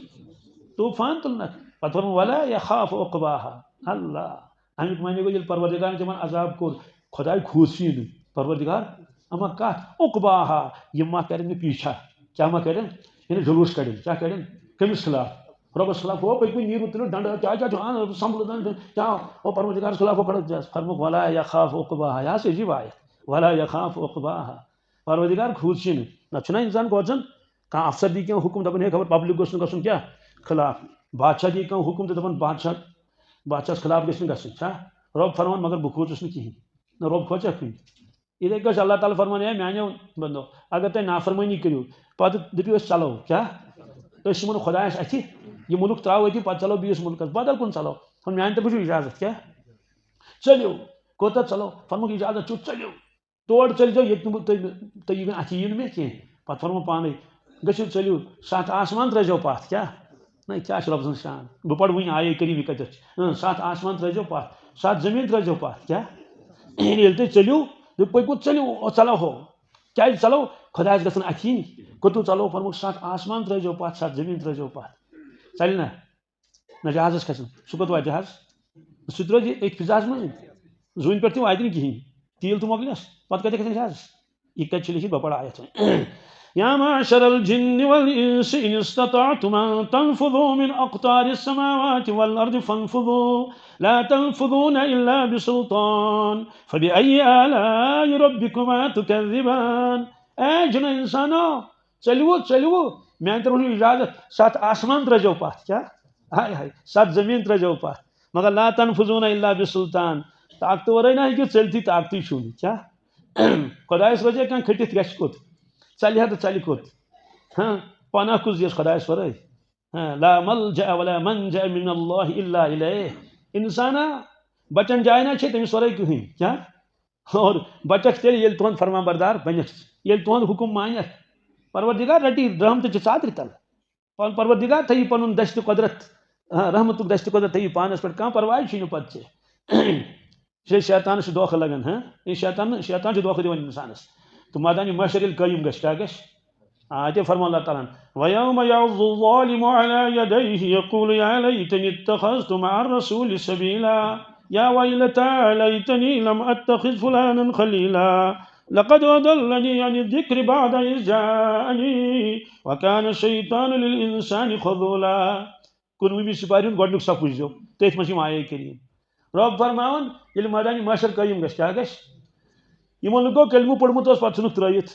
طوفان تُلنکھ۔ پتہٕ فرمو، ولا یخاف عقباہا۔ اللہ۔ اَمیُک معنی گوٚو، ییٚلہِ پروردگارن تِمن عذاب کوٚر، خداے کھوٗژ یی نہٕ۔ پروردگار، اما کتھ؟ عقباہا، یِم ما کرن مےٚ پیچھا؟ کیٛاہ ما کرن؟ یعنی جلوس کڑن، کیٛاہ کرن؟ کٔمِس خلاف؟ رۄبس خلاف۔ ہو پٔتۍ کِنۍ نیٖرِو تُلِو ڈنڈٕ، کیٛاہ، کیٛاہ چھُ؟ اَہَن، سنبھلو ڈنڈٕ، کیٛاہ؟ ہو پروردگارس خلاف، ہو کھڑا۔ فرمووُکھ، ولا یخاف عقباہا۔ یہِ ہسا چھِ عجیٖب آیت۔ ولا یخاف عقباہا۔ پروردگار کھوٗژ یی نہٕ۔ نتہٕ چھُنہ انسان کھوژان، کانٛہہ افسر دی کینٛہہ حُکُم، دپان، ہے، خبر پبلک گوٚژھ نہٕ گژھُن کیٛاہ؟ خلاف۔ بادشاہ دی کانٛہہ حُکُم تہٕ دپان، بادشاہ، بادشاہس خلاف گژھِ نہٕ گژھُن۔ چھا؟ رۄب فرمان، مگر بہٕ کھوٗژُس نہٕ کِہیٖنۍ۔ نہ رۄب کھوژیٛا کُنہِ؟ یِتھَے کٔنۍ چھُ اللہ تعالیٰ فرمان، ہے میٛانیو بندو، اگر تُہۍ نافرمٲنی کٔرِو، پتہٕ دٔپِو، أسۍ ژلو۔ کیٛاہ؟ أسۍ یِمو نہٕ خۄدایس اَتھِ، یہِ مُلک ترٛاوو أتی، پتہٕ ژلو بیٚیِس مُلکس۔ بدل کُن ژلو۔ ہُہ میٛانہِ طرفہٕ چھُ اجازت۔ کیٛاہ؟ ژٔلِو۔ کوٚت ژلو؟ فرمووُکھ، اجازت چھُ، ژٔلِو۔ تور ژٔلۍ زیو، ییٚتہِ نہٕ بہٕ تُہۍ، تُہۍ یِیِو نہٕ، اَتھِ یِیِو نہٕ مےٚ کینٛہہ۔ پتہٕ فرموو پانے، گٔژھِو ژٔلِو، ستھ آسمان ترٲیزیو پتھ۔ کیٛاہ؟ نہ، یہِ کیٛاہ چھُ رۄب سٕنٛز شان؟ بہٕ پرٕ وٕنۍ آیے کریٖم، یہِ کتٮ۪تھ چھُ؟ اۭں، ستھ آسمان ترٲیزیو پتھ، ستھ زٔمیٖن ترٲیزیو پتھ۔ کیٛاہ؟ ییٚلہِ تُہۍ ژٔلِو، دوٚپ، پٔکِو، ژٔلِو، او، ژلو ہو۔ کیٛازِ ژلو؟ خۄدایس گژھن اَتھِ یِنۍ۔ کوٚتُن ژلو؟ فرمووُکھ، ستھ آسمان ترٲیزیو پتھ، ستھ زٔمیٖن ترٲیزیو پتھ۔ ژلہِ نہ؟ نہ جہازس کھسن۔ سُہ کوٚت واتہِ جہاز؟ سُہ تہِ روزِ أتھۍ فضاہس منٛز۔ زوٗنہِ پٮ۪ٹھ تہِ واتہِ نہٕ کِہیٖنۍ۔ تیٖل تہِ مۄکلٮ۪س، پتہٕ کتہِ کھسن جہازس؟ یہِ کتہِ چھُ لیکھِتھ؟ بہٕ پرٕ آیت وۄنۍ۔ یا معشر الجن والانس ان استطعتم ان تنفذوا من اقطار السماوات والارض فانفذوا لا تنفذون الا بسلطان فبأي آلاء ربكما تكذبان۔ اے جنو انسانو، ژٔلِوٕ، ژٔلِوٕ، میٛانہِ طرفہٕ چھُ اجازت، ستھ آسمان ترٲیزیو پتھ۔ کیٛاہ؟ ہاے ہاے، ستھ زٔمیٖن ترٲیزیو پتھ۔ مگر لا تنفذون الا بسلطان، طاقتہٕ ورٲے نہ ہیٚکِو ژٔلتھٕے، طاقتٕے چھُو نہٕ۔ کیٛاہ؟ خۄدایس روزے کانٛہہ کھٔٹِتھ گژھِ کوٚت؟ ژلہِ ہا تہٕ ژلہِ کوٚت؟ ہاں، پناہ کُس دِیس خۄدایس ورٲے؟ ہاں، لا ملجأ ولا منجأ من اللہ الا الیہ۔ انسانا، بچن جاے نہ چھے تٔمِس ورٲے کٕہٕنۍ۔ کیٛاہ؟ اور بچکھ تیٚلہِ ییٚلہِ تُہُنٛد فرمان بردار بنکھ، ییٚلہِ تُہُنٛد حُکُم مانکھ، پروردگار رٹی رحمتہٕ چہِ ژادرِ تل۔ پن-، پروردگار تھٲیِو پنُن دشت قدرت، ہاں، رحمتُک دشت قدرت تھٲیِو پانس پٮ۪ٹھ، کانٛہہ پرواے چھُے نہٕ پتہٕ ژےٚ۔ یہِ چھُ شیطانس چھُ دھوکہٕ لگان، ہاں؟ یہِ شیطان، شیطان چھُ دھوکہٕ دِوان انسانس۔ تہٕ مٲدانِ محشر ییٚلہِ قٲیِم گژھِ، کیٛاہ گژھِ؟ آ، تہِ فرمان اللہ تعالیٰ ہن، وَيَوْمَ يَعَضُّ الظَّالِمُ عَلَى يَدَيْهِ يَقُولُ يَا لَيْتَنِي اتَّخَذْتُ مَعَ الرَّسُولِ سَبِيلًا، يَا وَيْلَتَىٰ لَيْتَنِي لَمْ أَتَّخِذْ فُلَانًا خَلِيلًا، لَقَدْ أَضَلَّنِي عَنِ الذِّكْرِ بَعْدَ إِذْ جَاءَنِي وَكَانَ الشَّيْطَانُ لِلْإِنسَانِ خَذُولًا۔ کُنوُہمہِ سپارِ ہُنٛد گۄڈٕنیُک صفحہٕ وٕچھزیو، تٔتھۍ منٛز چھِ یِم آیے کریٖم۔ رۄب فرماوان، ییٚلہِ مٲدانِ محشر قٲیِم گژھِ، کیٛاہ گژھِ؟ یِمو لُکو کلمہٕ پوٚرمُت اوس، پتہٕ ژھُنُکھ ترٛٲیِتھ۔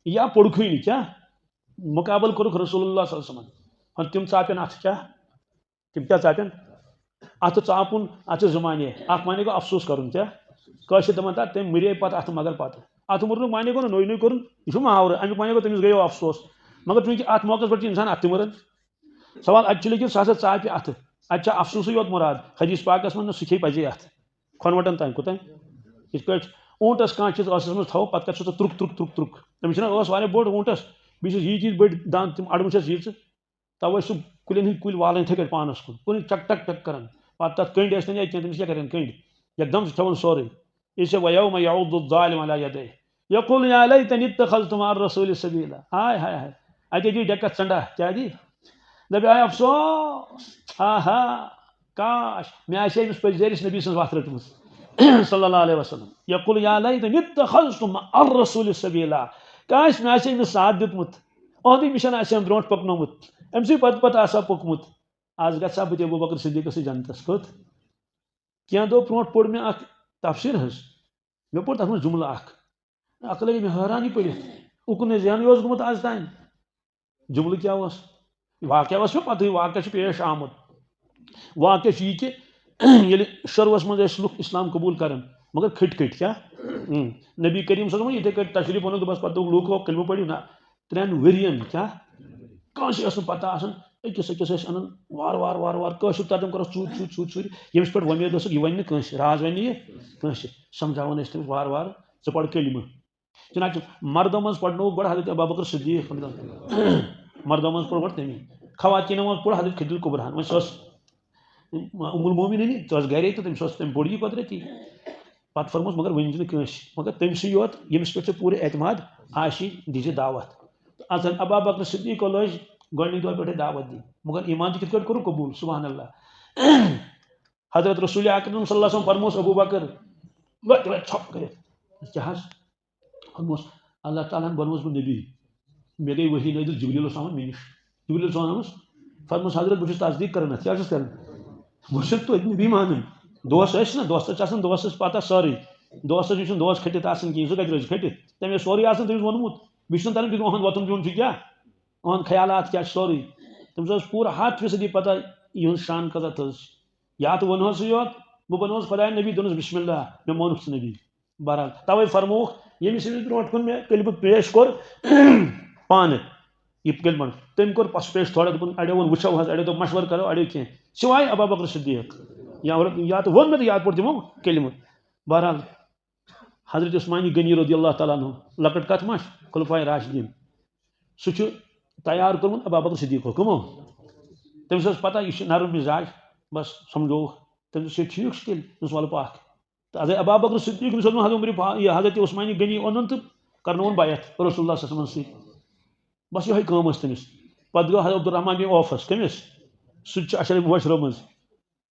یا پوٚرکھٕے نہٕ، کیٛاہ؟ مُقابلہٕ کوٚرُکھ رسول اللہ صلی اللہ علیہ وسلمن۔ وۄنۍ تِم ژاپن اتھٕ، کیٛاہ؟ تِم کیٛاہ ژاپن؟ اتھٕ ژاپُن، اتھ چھِ زٕ معنی۔ اکھ معنی گوٚو افسوس کرُن، کیٛاہ؟ کٲشِر دپان، تتھ تٔمۍ مُرے پتہٕ اتھٕ مگر پتہٕ۔ اتھٕ مُرنُک معنی گوٚو نہٕ نوٚے نوٚے کوٚرُن، یہِ چھُ محاورٕ۔ امیُک معنی گوٚو تٔمِس گٔیو افسوس۔ مگر چوٗنٛکہِ اتھ موقعس پٮ۪ٹھ چھُ انسان اتھٕ تہِ مُران۔ سوال اتہِ چھُ لیکن سُہ ہسا ژاپہِ اتھٕ۔ اتہِ چھا افسوسٕے یوت مُراد؟ حدیث پاکس منٛز نہٕ سُہ کھیٚیہِ پزے اتھٕ۔ کھۄنوٹن تام کوٗتاہ؟ یِتھ پٲٹھۍ اوٗنٹس کانٛہہ چیٖز ٲسس منٛز تھاوو، پتہٕ کتھ چھُ سُہ ترُک، ترُک، ترُک، ترُک۔ تٔمِس چھُنہ ٲس واریاہ بٔڑ اوٗنٹس، بیٚیہِ چھِس ییٖتۍ ییٖتۍ بٔڑۍ دند، تِم اڑوٕنۍ چھِس ییٖژٕ۔ توے سُہ کُلٮ۪ن ہٕنٛدۍ کُلۍ والان یِتھے کٲٹھۍ پانس کُن، کُنہِ چک ٹک ٹک کران۔ پتہٕ تتھ کٔنڈۍ ٲسۍ تن یا کینٛہہ، تٔمِس کیٛاہ کرن کٔنڈۍ؟ یکدم چھُ کھٮ۪وان سورُے۔ یہِ چھِ وَيَوْمَ يَعُضُّ الظَّالِمُ عَلَى يَدَيْهِ يَقُولُ يَا لَيْتَنِي اتَّخَذْتُ مَعَ الرَّسُولِ سَبِيلًا۔ ہاے، ہاے، ہاے۔ اَتہِ دی ڈٮ۪کس ژنڈا، کیٛاہ دی؟ دَپہِ، آے افسوس، آہا، کاش، مےٚ آسہِ ہے أمِس پٔزۍ زیرِس نبی سٕنٛز وَتھ رٔٹمٕژ، صلی اللہ علیہ وسلم۔ يَقُولُ يَا لَيْتَنِي اتَّخَذْتُ مَعَ الرَّسُولِ سَبِيلًا۔ کاش، مےٚ آسہِ ہے أمِس ساتھ دیُتمُت۔ أہُنٛدُے مِشن آسہِ ہے أمۍ برونٛٹھ پَکنومُت۔ أمۍ سٕے پتہٕ پتہٕ آسہٕ ہا پوٚکمُت۔ از گژھٕ ہا بہٕ تہِ ابوٗ بکر صدیٖقس سۭتۍ جنتس۔ کوٚت؟ کینٛہہ دۄہ برونٛٹھ پوٚر مےٚ اکھ تفسیٖر حظ۔ مےٚ پوٚر تتھ منٛز جملہٕ اکھ۔ اکھ لگے مےٚ حٲران یہِ پٔرِتھ۔ اُکُن نہٕ ذہنٕے اوس گوٚمُت از تام۔ جملہٕ کیٛاہ اوس؟ واقعہ اوس مےٚ پتہٕے، واقعہ چھُ پیش آمُت۔ واقعہ چھُ یہِ کہِ ییٚلہِ شروعس منٛز ٲسۍ لُکھ اسلام قبول کران، مگر کھٔٹۍ کھٔٹۍ کیٛاہ؟ اۭں۔ نبی کریم صلی اللہ علیہ وسلم یِتھے کٲٹھۍ تشریف اوٚنُکھ، دوٚپس پتہٕ دوٚپ لوٗکو، کلمہٕ پٔرِو نا۔ ترٛٮ۪ن ؤرین کیٛاہ؟ کٲنٛسہِ ٲس نہٕ پتہ آسان، أکِس أکِس ٲسۍ انان وارٕ وارٕ وارٕ وارٕ کٲشُر ترجمہٕ کرس ژوٗرِ ژوٗرِ ژوٗرِ ژوٗرِ۔ ییٚمِس پٮ۪ٹھ وۄمید ٲسٕکھ، یہِ ونہِ نہٕ کٲنٛسہِ، راز ونہِ نہٕ یہِ کٲنٛسہِ۔ سمجھاوان ٲسۍ تٔمِس وارٕ وارٕ، ژٕ پَر کلمہٕ۔ چنانچہ مردو منٛز پرنووُکھ گۄڈٕ حضرت ابابکر صدیق۔ مردو منٛز پوٚر گۄڈٕ تٔمی۔ خواتیٖنو منٛز پوٚر حضرت خدیجہ کبریٰ ہن۔ وۄنۍ سۄ ٲس ام المومنین، سۄ ٲس گرے تہٕ تٔمِس اوس تٔمۍ پوٚر یہِ قۄدرتی۔ پتہٕ فرموس، مگر ؤنۍ زِ نہٕ کٲنٛسہِ، مگر تٔمۍ سٕے یوت ییٚمِس پٮ۪ٹھ ژےٚ پوٗرٕ اعتماد آسی، دِیہِ دعوت۔ تہٕ اژن ابابکر صدیق لٲج گۄڈٕنِکۍ دۄہ پٮ۪ٹھٕے دعوت دِنۍ۔ مگر ایمان تہِ کِتھ کٲٹھۍ کوٚرُکھ قبول؟ سبحان اللہ۔ حضرت رسول اکرم صلی اللہ علیہ وسلم فرموس ابو بکر، لۄتہِ لۄتہِ ژھۄپہٕ کٔرِتھ، کیٛاہ حظ؟ فرموس، اللہ تعالیٰ ہن بنووُس بہٕ نبی، مےٚ گٔے وحی نٲزِل، جبریل اوس آمُت مےٚ نِش۔ جبریل اوس آمُت، فرموس، حضرت، بہٕ چھُس تصدیٖق کران اتھ، کیٛاہ چھُس کران؟ بہٕ چھُس توتہِ نبی مانان۔ دوس ٲسۍ نہ، دوستس چھِ آسان دوستس پتہ سٲرٕے۔ دوستس یُس چھُنہٕ دوس کھٔٹِتھ آسان کِہیٖنۍ، سُہ کتہِ روزِ کھٔٹِتھ؟ تٔمۍ اوس سورُے آسان تٔمِس ووٚنمُت۔ بیٚیہِ چھُنہٕ تران فِکرِ، اُہُنٛد وۄتھُن بِہُن چھُ کیٛاہ؟ اُہُنٛد خیالات کیٛاہ چھِ سورُے؟ تٔمِس اوس پوٗرٕ ہَتھ فیٖصدی پتہ یِہُنٛد شان کۭژاہ تھٔز چھِ۔ یا تہٕ ووٚنہوسٕے یوت، بہٕ بنووُس خۄداے نبی، دوٚپنَس، بسم اللہ، مےٚ مونُکھ ژٕ نبی۔ بہرحال، توے فرمووُکھ، ییٚمِس أمِس برونٛٹھ کُن مےٚ کلمہٕ پیش کوٚر، پانہٕ یہِ کلمہٕ، تٔمۍ کوٚر پس پیش تھوڑا، دوٚپُن، اڑیو ووٚن وٕچھو حظ، اڑیو دوٚپ مشورٕ کرو، اڑیو کینٛہہ، سوائے ابا بکر صدیق۔ یا، یا تہٕ ووٚن مےٚ تہٕ یتھ پٲٹھۍ دِمو کلمہٕ۔ بہرحال، حضرت عثمانِ غنی رضی اللہ تعالیٰ عنہ، لۄکٕٹ کتھ ما چھِ، خلفائے راشدین، سُہ چھُ تیار کوٚرمُت ابا بکر صدیقو۔ کٕمو؟ تٔمِس ٲس پتہ یہِ چھُ نرم مزاج، بس سمجھووُکھ۔ تٔمِس دوٚپ، ٹھیٖک چھُ تیٚلہِ، دوٚپُس، وَلہٕ پکھ۔ تہٕ اَدَے ابا بکر صدیق، یُس اوس حضرت عمر فا-، یہِ حضرت عثمانِ غنی اوٚنُن تہٕ کرنووُن بیعت رسول اللہ صلی اللہ علیہ وسلمَس سۭتۍ۔ بس یِہوٚے کٲم ٲس تٔمِس۔ پتہٕ گوٚو حضرت عبدالرحمان بن عوفس، کٔمِس؟ سُہ تہِ چھُ عشرہ مبشرو منٛز۔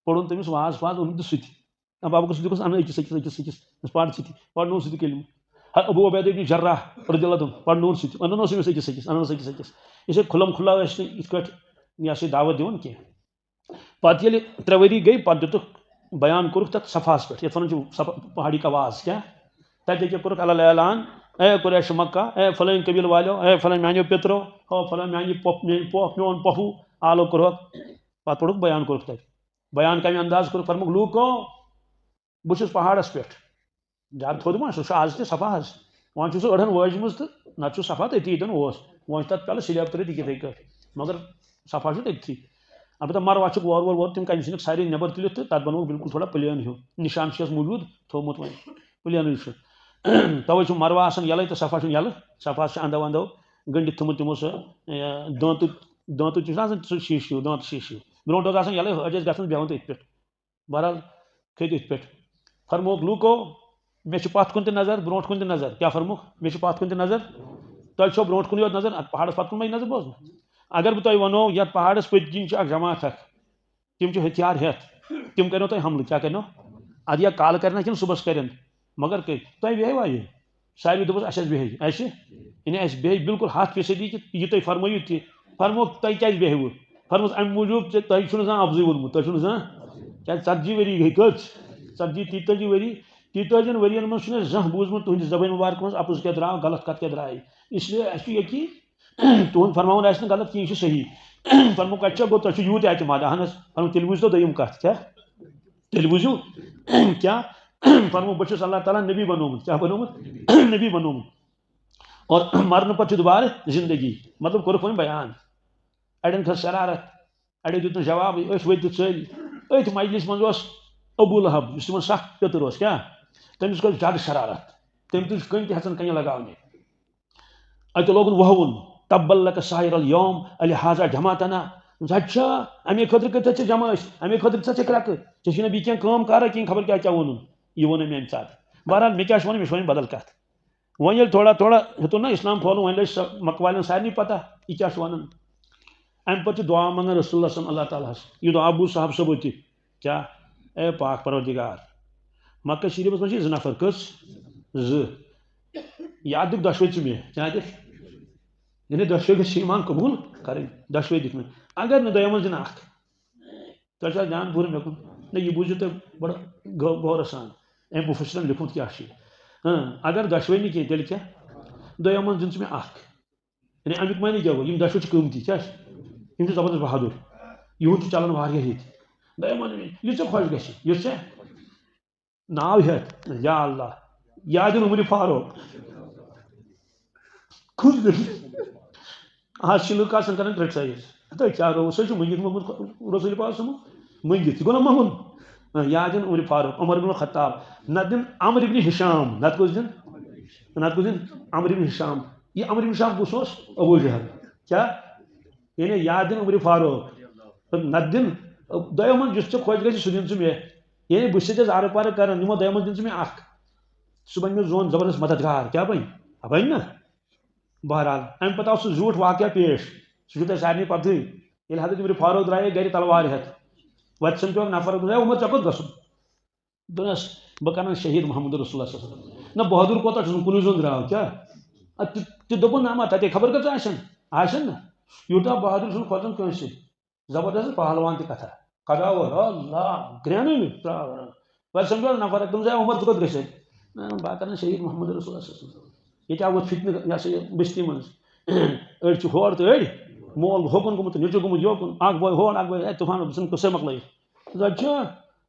پوٚرُن تٔمِس واز فاز، اوٚنُن تہٕ سُہ تہِ۔ ابا بکر صدیق اوس انان أکِس أکِس أکِس أکِس، دوٚپُس، پَر ژٕ تہِ، پَرنوو سُہ تہِ کلمہٕ۔ ہا، ابو عبیدہ ابن جراح رضی اللہ عنہ، پَرنوون سُہ تہِ، انان اوس أمِس أکِس أکِس، انان اوس أکِس أکِس۔ یِتھے کھُلم کھُلا ٲسۍ نہٕ یِتھ کٲٹھۍ یہِ ہسا یہِ دعوت دِوان کینٛہہ۔ پتہٕ ییٚلہِ ترٛےٚ ؤری گٔے، پتہٕ دِتُکھ بیان کوٚرُکھ تتھ صفاہس پٮ۪ٹھ، یتھ ونان چھِ صفا-، پہاڑی کا آواز، کیٛاہ؟ تتہِ ییٚکیٛاہ کوٚرُکھ الل اعلان، اے قریش مکہ، اے فلٲنۍ قبیلہٕ والیو، اے فلٲنۍ میانیو پِترو، ہو فلٲنۍ میانہِ پۄپھ، میٲنۍ پۄپھ، میون پۄپھوٗ، آلو کوٚرہوکھ۔ پتہٕ پوٚرُکھ بیان کوٚرُکھ تتہِ۔ بیان کمہِ انداز کوٚرُکھ؟ فرمووُکھ، لوٗکو، بہٕ چھُس پہاڑس پٮ۪ٹھ۔ زیادٕ تھوٚد ما، سُہ چھُ آز تہِ صفا حظ۔ وۄنۍ چھُ سُہ أڑہَن وٲجمٕژ تہٕ نتہٕ چھُ صفا تٔتی ییٚتٮ۪ن اوس۔ وۄنۍ چھُ تتھ پیلہٕ سلیب ترٲوِتھ یِتھَے کٲٹھۍ۔ مگر صفا چھُ تٔتھی۔ البتہ مروہ چھُکھ وور وور وور، تِم کنہِ ژھٕنِکھ سارے نٮ۪بر تُلِتھ تہٕ تتھ بنووُکھ بالکل تھوڑا پلین ہیوٗ۔ نشان چھُس موٗجوٗد تھوٚومُت وۄنۍ، پلینٕے چھُ۔ توے چھُ مروہ آسان یَلَے تہٕ صفا چھُنہٕ یَلہٕ۔ صفاہَس چھِ اندو اندو گٔنڈِتھ تھوٚمُت تِمو سُہ، یہِ، دٲنتہٕ، دٲنتہٕ تہِ چھُنہٕ آسان سُہ شیٖشہٕ ہیوٗ، دٲنتہٕ شیٖشہٕ ہیوٗ۔ برونٛٹھ اوس آسان یَلَے، حٲج ٲسۍ گژھان بیٚہوان تٔتھۍ پٮ۪ٹھ۔ بہرحال، کھٔتۍ أتھۍ پٮ۪ٹھ۔ فرمووُکھ لوٗکو، مےٚ چھِ پَتھ کُن تہِ نظر، برونٛٹھ کُن تہِ نظر۔ کیٛاہ فرمووُکھ؟ مےٚ چھِ پَتھ کُن تہِ نظر۔ تۄہہِ چھو برونٛٹھ کُنٕے یوت نظر، اَتھ پہاڑَس پَتھ کُن ما یی نظر بوزنہٕ؟ اگر بہٕ تۄہہِ وَنو، یَتھ پہاڑَس پٔتۍ کِنۍ چھِ اَکھ جماعت اَکھ، تِم چھِ ہتھیار ہٮ۪تھ، تِم کَرنو تۄہہِ حملہٕ۔ کیٛاہ کَرنو؟ اَدٕ یا کالہٕ کَرِ نہ کِنہٕ صُبحَس کَرن؟ مگر کٔرۍ۔ تۄہہِ بیٚہوا یہِ؟ ساروی دوٚپُس، "اَسہِ حظ بیٚہہِ، اَسہِ، یعنی اَسہِ بیٚہہِ بالکل ہَتھ فیٖصدی کہِ یہِ تُہۍ فرمٲیِو تہِ۔" فرمووُکھ، "تۄہہِ کیٛازِ بیٚہوٕ؟" فرمووُکھ، "اَمہِ موٗجوٗب زِ تۄہہِ چھُو نہٕ زانٛہہ اَپزُے ووٚنمُت، تۄہہِ چھُو نہٕ زانٛہہ۔" کیٛازِ ژتجی ؤری گٔے کٔژ؟ ژتجی، تیٖتٲجی ؤری، تیٖتٲجِن ؤرِین منٛز چھُنہٕ اَسہِ زانٛہہ بوٗزمُت تُہٕنٛدِ زبٲنۍ مُبارکہٕ منٛز اَپُز کیٛاہ درٛاو، غلط کَتھ کیٛاہ درٛایہِ۔ اس لیے اَسہِ چھُ یقیٖن، تُہُنٛد فرماوُن آسہِ نہٕ غلط کینٛہہ، یہِ چھُ صحیح۔ فرمووُکھ، "اچھا، گوٚو تۄہہِ چھُ یوٗت اعتماد؟" اہن حظ۔ فرمووُکھ، "تیٚلہِ بوٗزتو دوٚیِم کَتھ، کیٛاہ؟" تیٚلہِ بوٗزِو، کیٛاہ؟ فرمووُکھ، "بہٕ چھُس اللہ تعالیٰ نبی بنوومُت۔" کیٛاہ بنوومُت؟ نبی بنوومُت۔ اور مرنہٕ پتہٕ چھُ دوبارٕ زندگی۔ مطلب کوٚرُکھ وۄنۍ بیان۔ اڑٮ۪ن کھٔژ شرارت، اڑٮ۪و دیُت نہٕ جوابٕے، أتھۍ ؤتھۍ تہٕ ژٔلۍ۔ أتھۍ مجلس منٛز اوس ابو لہب، یُس تِمن سخ پیٚتٕر اوس، کیٛاہ؟ تٔمِس کھٔژ زیادٕ شرارت۔ تٔمۍ تُج کٔنۍ تہِ ہٮ۪ژن کنہِ لگاونہِ۔ اَتہِ لوگُن وَہوُن، "تبا لک سائر الیوم الہذا جمعتنا۔" دوٚپُس، "ہَتہٕ چھا؟ اَمے خٲطرٕ کٔرۍ ژےٚ جمع أسۍ، اَمے خٲطرٕ ژےٚ ژےٚ کرٛٮ۪کہٕ، ژےٚ چھُے نہ بیٚیہِ کینٛہہ کٲم کارا کِہیٖنۍ، خبر کیٛاہ کیٛاہ ووٚنُن؟" یہِ ووٚن أمۍ میٛانہِ ساتہٕ۔ بہرحال، مےٚ کیٛاہ چھُ وَنُن؟ مےٚ چھُ وَنُن بدل کَتھ۔ وۄنۍ ییٚلہِ تھوڑا تھوڑا ہیوٚتُن نہ اِسلام پھٲلُن، وۄنۍ لٔج سۄ مکوالٮ۪ن سارنٕے پَتہ یہِ کیٛاہ چھُ وَنان۔ اَمہِ پَتہٕ چھِ دُعا منٛگان رسول اللہ صلی اللہ تعالیٰ ہَس۔ یہِ دُعا بوٗز صحابہٕ صٲبو تہِ۔ کیٛاہ؟ اے پاک پروردگار، مکہ شریٖفَس منٛز چھِ زٕ نفر، کٔژ؟ زٕ۔ یا دِکھ دۄشوے ژٕ مےٚ، کیٛاہ دِکھ؟ یعنی دۄشوے گژھِ ایمان قبول کرٕنۍ، دۄشوے دِکھ مےٚ۔ اگر نہٕ دۄیو منٛز دِنہٕ اکھ، تۄہہِ چھا دیان پوٗرٕ مےٚ کُن؟ نہ، یہِ بوٗزِو تُہۍ بڑٕ غ-، غورٕ سان، أمۍ مُفسرن لیوٚکھمُت کیٛاہ چھُ یہِ۔ ہاں، اگر دۄشوے نہٕ کینٛہہ، تیٚلہِ کیٛاہ؟ دۄیو منٛز دِن ژٕ مےٚ اکھ۔ یعنی اَمیُک معنی کیٛاہ گوٚو؟ یِم دۄشوے چھِ قۭمتی، کیٛاہ چھِ؟ یِم چھِ زبردست بہادُر، یِہُنٛد چھُ چلان واریاہ ییٚتہِ۔ دۄیو منٛز یہِ ژےٚ خۄش گژھِ، یہِ ژےٚ ناو ہٮ۪تھ، یا اللہ، یادِ عمرِ فاروق۔ کُس دٔلیٖل؟ آز چھِ لُکھ آسان کران criticize۔ ہتا کیٛاہ روو؟ سُہ چھُ مٔنگِتھ موٚنگمُت رسول پاک صٲبُن۔ مٔنگِتھ۔ یہِ گوٚو نا منٛگُن؟ آ، یادِ عمرِ فاروق، عمر بن خطاب۔ نتہٕ دِن عمرو ابن ہشام۔ نتہٕ کُس دِن؟ نتہٕ کُس دِن؟ عمرو ابن ہشام۔ یہِ عمرو ابن ہشام کُس اوس؟ ابو جہل۔ کیٛاہ؟ یعنی یادِ عمرِ فاروق۔ نتہٕ دِن، دۄیو منٛز یُس ژےٚ خۄش گژھِ، سُہ دِن ژٕ مےٚ۔ یعنی بہٕ چھُسے ژےٚ زارٕ پارٕ کران، یِمو دۄیو منٛز دِن ژٕ مےٚ اکھ۔ سُہ بنہِ مےٚ زون زبردست مددگار، کیٛاہ بنہِ؟ بنہِ نا؟ بہرحال، اَمہِ پتہٕ آو سُہ زیوٗٹھ واقعہ پیش، سُہ چھُو تۄہہِ سارنٕے پتہٕے۔ ییٚلہِ حضرت عمر فاروق درٛایے گرِ تلوارِ ہٮ۪تھ، وتہِ سمکھیو اکھ نفر، دوٚپُن، "ہے عمر، ژےٚ کوٚت گژھُن؟" دوٚپنس، "بہٕ کرن شہید محمد رسول اللہ صلی اللہ علیہ وسلم۔" نہ، بہادُر کوتاہ چھُس، کُنُے زوٚن درٛاو، کیٛاہ؟ اَدٕ تہِ، تہِ دوٚپُن، "نہ، ما، تَتے خبر کٔژ آسن، آسن نہ؟" یوٗتاہ بہادُر چھُنہٕ کھۄژان کٲنٛسہِ۔ زبردست پہلوان تہِ کتھا۔ قضاوت، اللہ، گرٛینٕے نہٕ ترٛاوان۔ پتہٕ سمجھو نفر، تِم زِ عمر ژٕ کوٚت گژھِ؟ نہ، بہٕ کرن شہید محمد رسول اللہ صلی اللہ علیہ وسلم۔ ییٚتہِ آو وۄنۍ فتنہٕ، یہِ ہسا یہِ بستی منٛز۔ أڑۍ چھِ ہورٕ تہٕ أڑۍ مول ہوکُن گوٚمُت تہٕ نیٚچوٗ گوٚمُت یوکُن۔ اکھ بوے ہور، اکھ بوے، ہے، طوفان، بہٕ ژھٕنہٕ قصے مۄکلٲیِتھ۔ دَپان چھُ،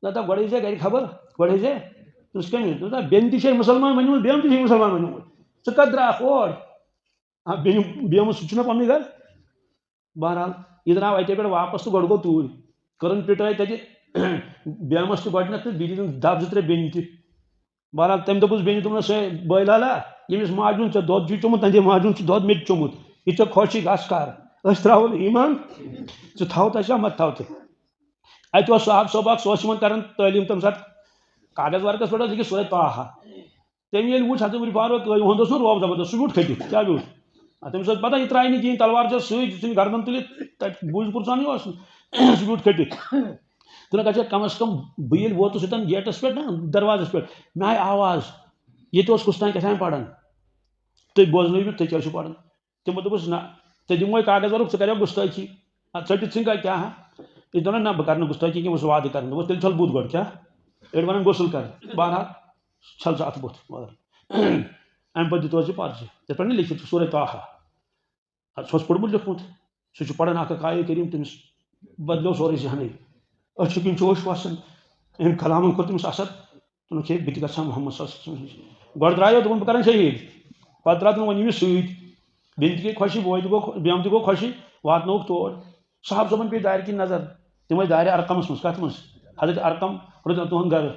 دَپان، گۄڈَے زِ گرِکۍ خبر، گۄڈَے زِ۔ دوٚپُس، کٔمِس؟ دوٚپُس، نہ، بیٚنہِ تہِ چھے مُسلمان بنیومُت، بیٚنہِ تہِ چھے مُسلمان بنیومُت۔ ژٕ کَتھ درٛاکھ اور؟ آ، بیٚنہِ، بیٚنہِ سُہ چھُنہ پننُے گرٕ۔ بہرحال، یہِ درٛاو اَتے پٮ۪ٹھ واپس تہٕ گۄڈٕ گوٚو توٗرۍ۔ کٔرٕن پِٹٲے تَتہِ بیمس تہِ گۄڈٕنٮ۪تھ تہٕ بیٚیہِ دِتِن دَب زٕ ترٛےٚ بیٚنہِ تہِ۔ بہرحال، تٔمۍ دوٚپُس بیٚنہِ، دوٚپنَس، "ہے بٲے لالا، ییٚمِس ماجہِ ہُنٛد ژےٚ دۄد چھُے چوٚمُت، تَندے ماجہِ ہُنٛد چھُ دۄد مےٚ تہِ چوٚمُت۔ یہِ ژےٚ خۄش چھُے، گژھ کر۔ أسۍ ترٛاوو نہٕ ایمان، ژٕ تھاو تَتہِ یا مَت تھاو تہِ۔" اَتہِ اوس صاحب صٲب اَکھ، سُہ اوس یِمَن کران تعلیٖم تَمہِ ساتہٕ۔ کاغذ ورقس پٮ۪ٹھ اوس لیکھِتھ سورہ طٰہٰ۔ تٔمۍ ییٚلہِ وُچھ، حضرت عمر فاروق، یِہُنٛد اوس نہٕ رعب زبردست، سُہ بیوٗٹھ کھٔٹِتھ۔ کیٛاہ بیوٗٹھ؟ آ، تٔمِس ٲس پتہ، یہِ ترٛایہِ نہٕ کِہیٖنۍ، تلوار چھےٚ سۭتۍ، یہِ ژھٕنہِ گردن تُلِتھ، تَتہِ بوٗزۍ پُرژانٕے اوس نہٕ۔ سُہ بیوٗٹھ کھٔٹِتھ۔ دوٚپُن، "اچھا، کم از کم بہٕ ییٚلہِ ووتُس یوٚتَن گیٹَس پٮ۪ٹھ نا، دروازَس پٮ۪ٹھ، مےٚ آیہِ آواز، ییٚتہِ اوس کُس تام کیٛاہ تام پَران۔ تُہۍ بوزنٲیِو مےٚ، تُہۍ کیٛاہ چھِو پَران؟" تِمو دوٚپُس، "نہ، ژےٚ دِموے کاغذ ورُق، ژٕ کَرٮ۪کھ گُستٲخی۔ اَدٕ ژٔٹِتھ ژھٕنکھا کیٛاہ ہا؟" أسۍ دوٚپُن، "نہ، بہٕ کَرٕ نہٕ گُستٲخی کینٛہہ، بہٕ چھُس وعدٕ کَران۔" دوٚپُس، "تیٚلہِ چھَل بُتھ گۄڈٕ، کیٛاہ؟" أڑۍ وَنان، "غسل کَر۔" بہرحال، چھَل ژٕ اَتھٕ بُتھ۔ مگر اَمہِ پَتہٕ دیُت اَسہِ یہِ پَرچہِ، یَتھ پٮ۪ٹھ مےٚ لیٚکھِتھ چھُ سورہ طٰہٰ۔ اَتھ سُہ اوس پوٚرمُت لیوٚکھمُت، سُہ چھُ پَران اَکھ اَکھ آیے کریٖم، تٔمِس بدلیو سورُے ذہنٕے۔ أچھِ کِنۍ چھُ اوٚش وَسان۔ أمۍ کلامَن کوٚر تٔمِس اثر۔ دوٚپُن، "ہے، بہٕ تہِ گژھٕ ہا محمد صلی اللہ علیہ وسلم سٕنٛدِس۔" گۄڈٕ درٛایو، دوٚپُن، "بہٕ کرن شہیٖد۔" پتہٕ درٛاو تِمن ووٚن، "ییٚمِس سۭتۍ۔" بیٚنہِ تہِ گٔے خۄشی، بوے تہِ گوٚو خۄ-، بیٚنہِ تہِ گوٚو خۄشی، واتنووُکھ تور۔ صحابہٕ صٲبن پیٚیہِ دارِ کِنۍ نظر۔ تِم ٲسۍ دارِ ارقمس منٛز۔ کتھ منٛز؟ حضرت ارقم رضی اللہ، تُہُنٛد گرٕ۔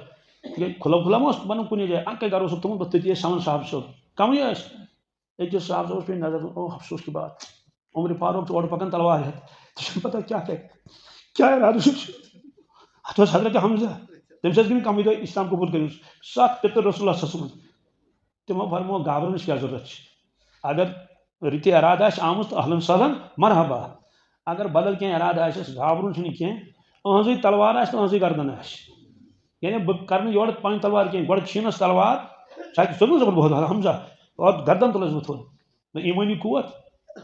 یہِ کھُلم کھُلم اوس بنان کُنہِ جایہِ، اکے گرٕ اوسُکھ تھوٚمُت، بس تٔتی ٲسۍ شۄنٛگان صحابہٕ صٲب۔ کمٕے ٲسۍ۔ أکِس صحابہٕ صٲبس پیٚیہِ نظر، او افسوس کی بات، عمر فاروق چھُ اورٕ پکان تلوار ہٮ۪تھ، تہِ چھُنہٕ پتہ کیٛاہ کرِ، کیٛاہ ارادٕ چھُ۔ اتھ اوس حضرت حمزہ، تٔمِس ٲسۍ گٔمٕتۍ کمٕے دۄہ اسلام قبول کٔرِتھ، ستھ پِتٕر رسول اللہ صلی اللہ علیہ وسلم۔ تِمو فرموو، گابرنٕچ کیٛاہ ضروٗرت چھِ؟ اگر رٕتہِ ارادٕ آسہِ آمُت، اہلاً سہلاً، مرحبا۔ اگر بدل کینٛہہ ارادٕ آسٮ۪س، گابرُن چھُنہٕ کینٛہہ، أہنٛزٕے تلوار آسہِ تہٕ أہنٛزٕے گردن آسہِ۔ یعنی بہٕ کرٕ نہٕ یورٕ پنٕنۍ تلوار کینٛہہ، گۄڈٕ چھیٖنس تلوار، سُہ ہیٚکہِ سیوٚدُے زبر بہت حمزہ، اور گردن تُلس بہٕ تھوٚد۔ نہ ایٖمٲنی قوت،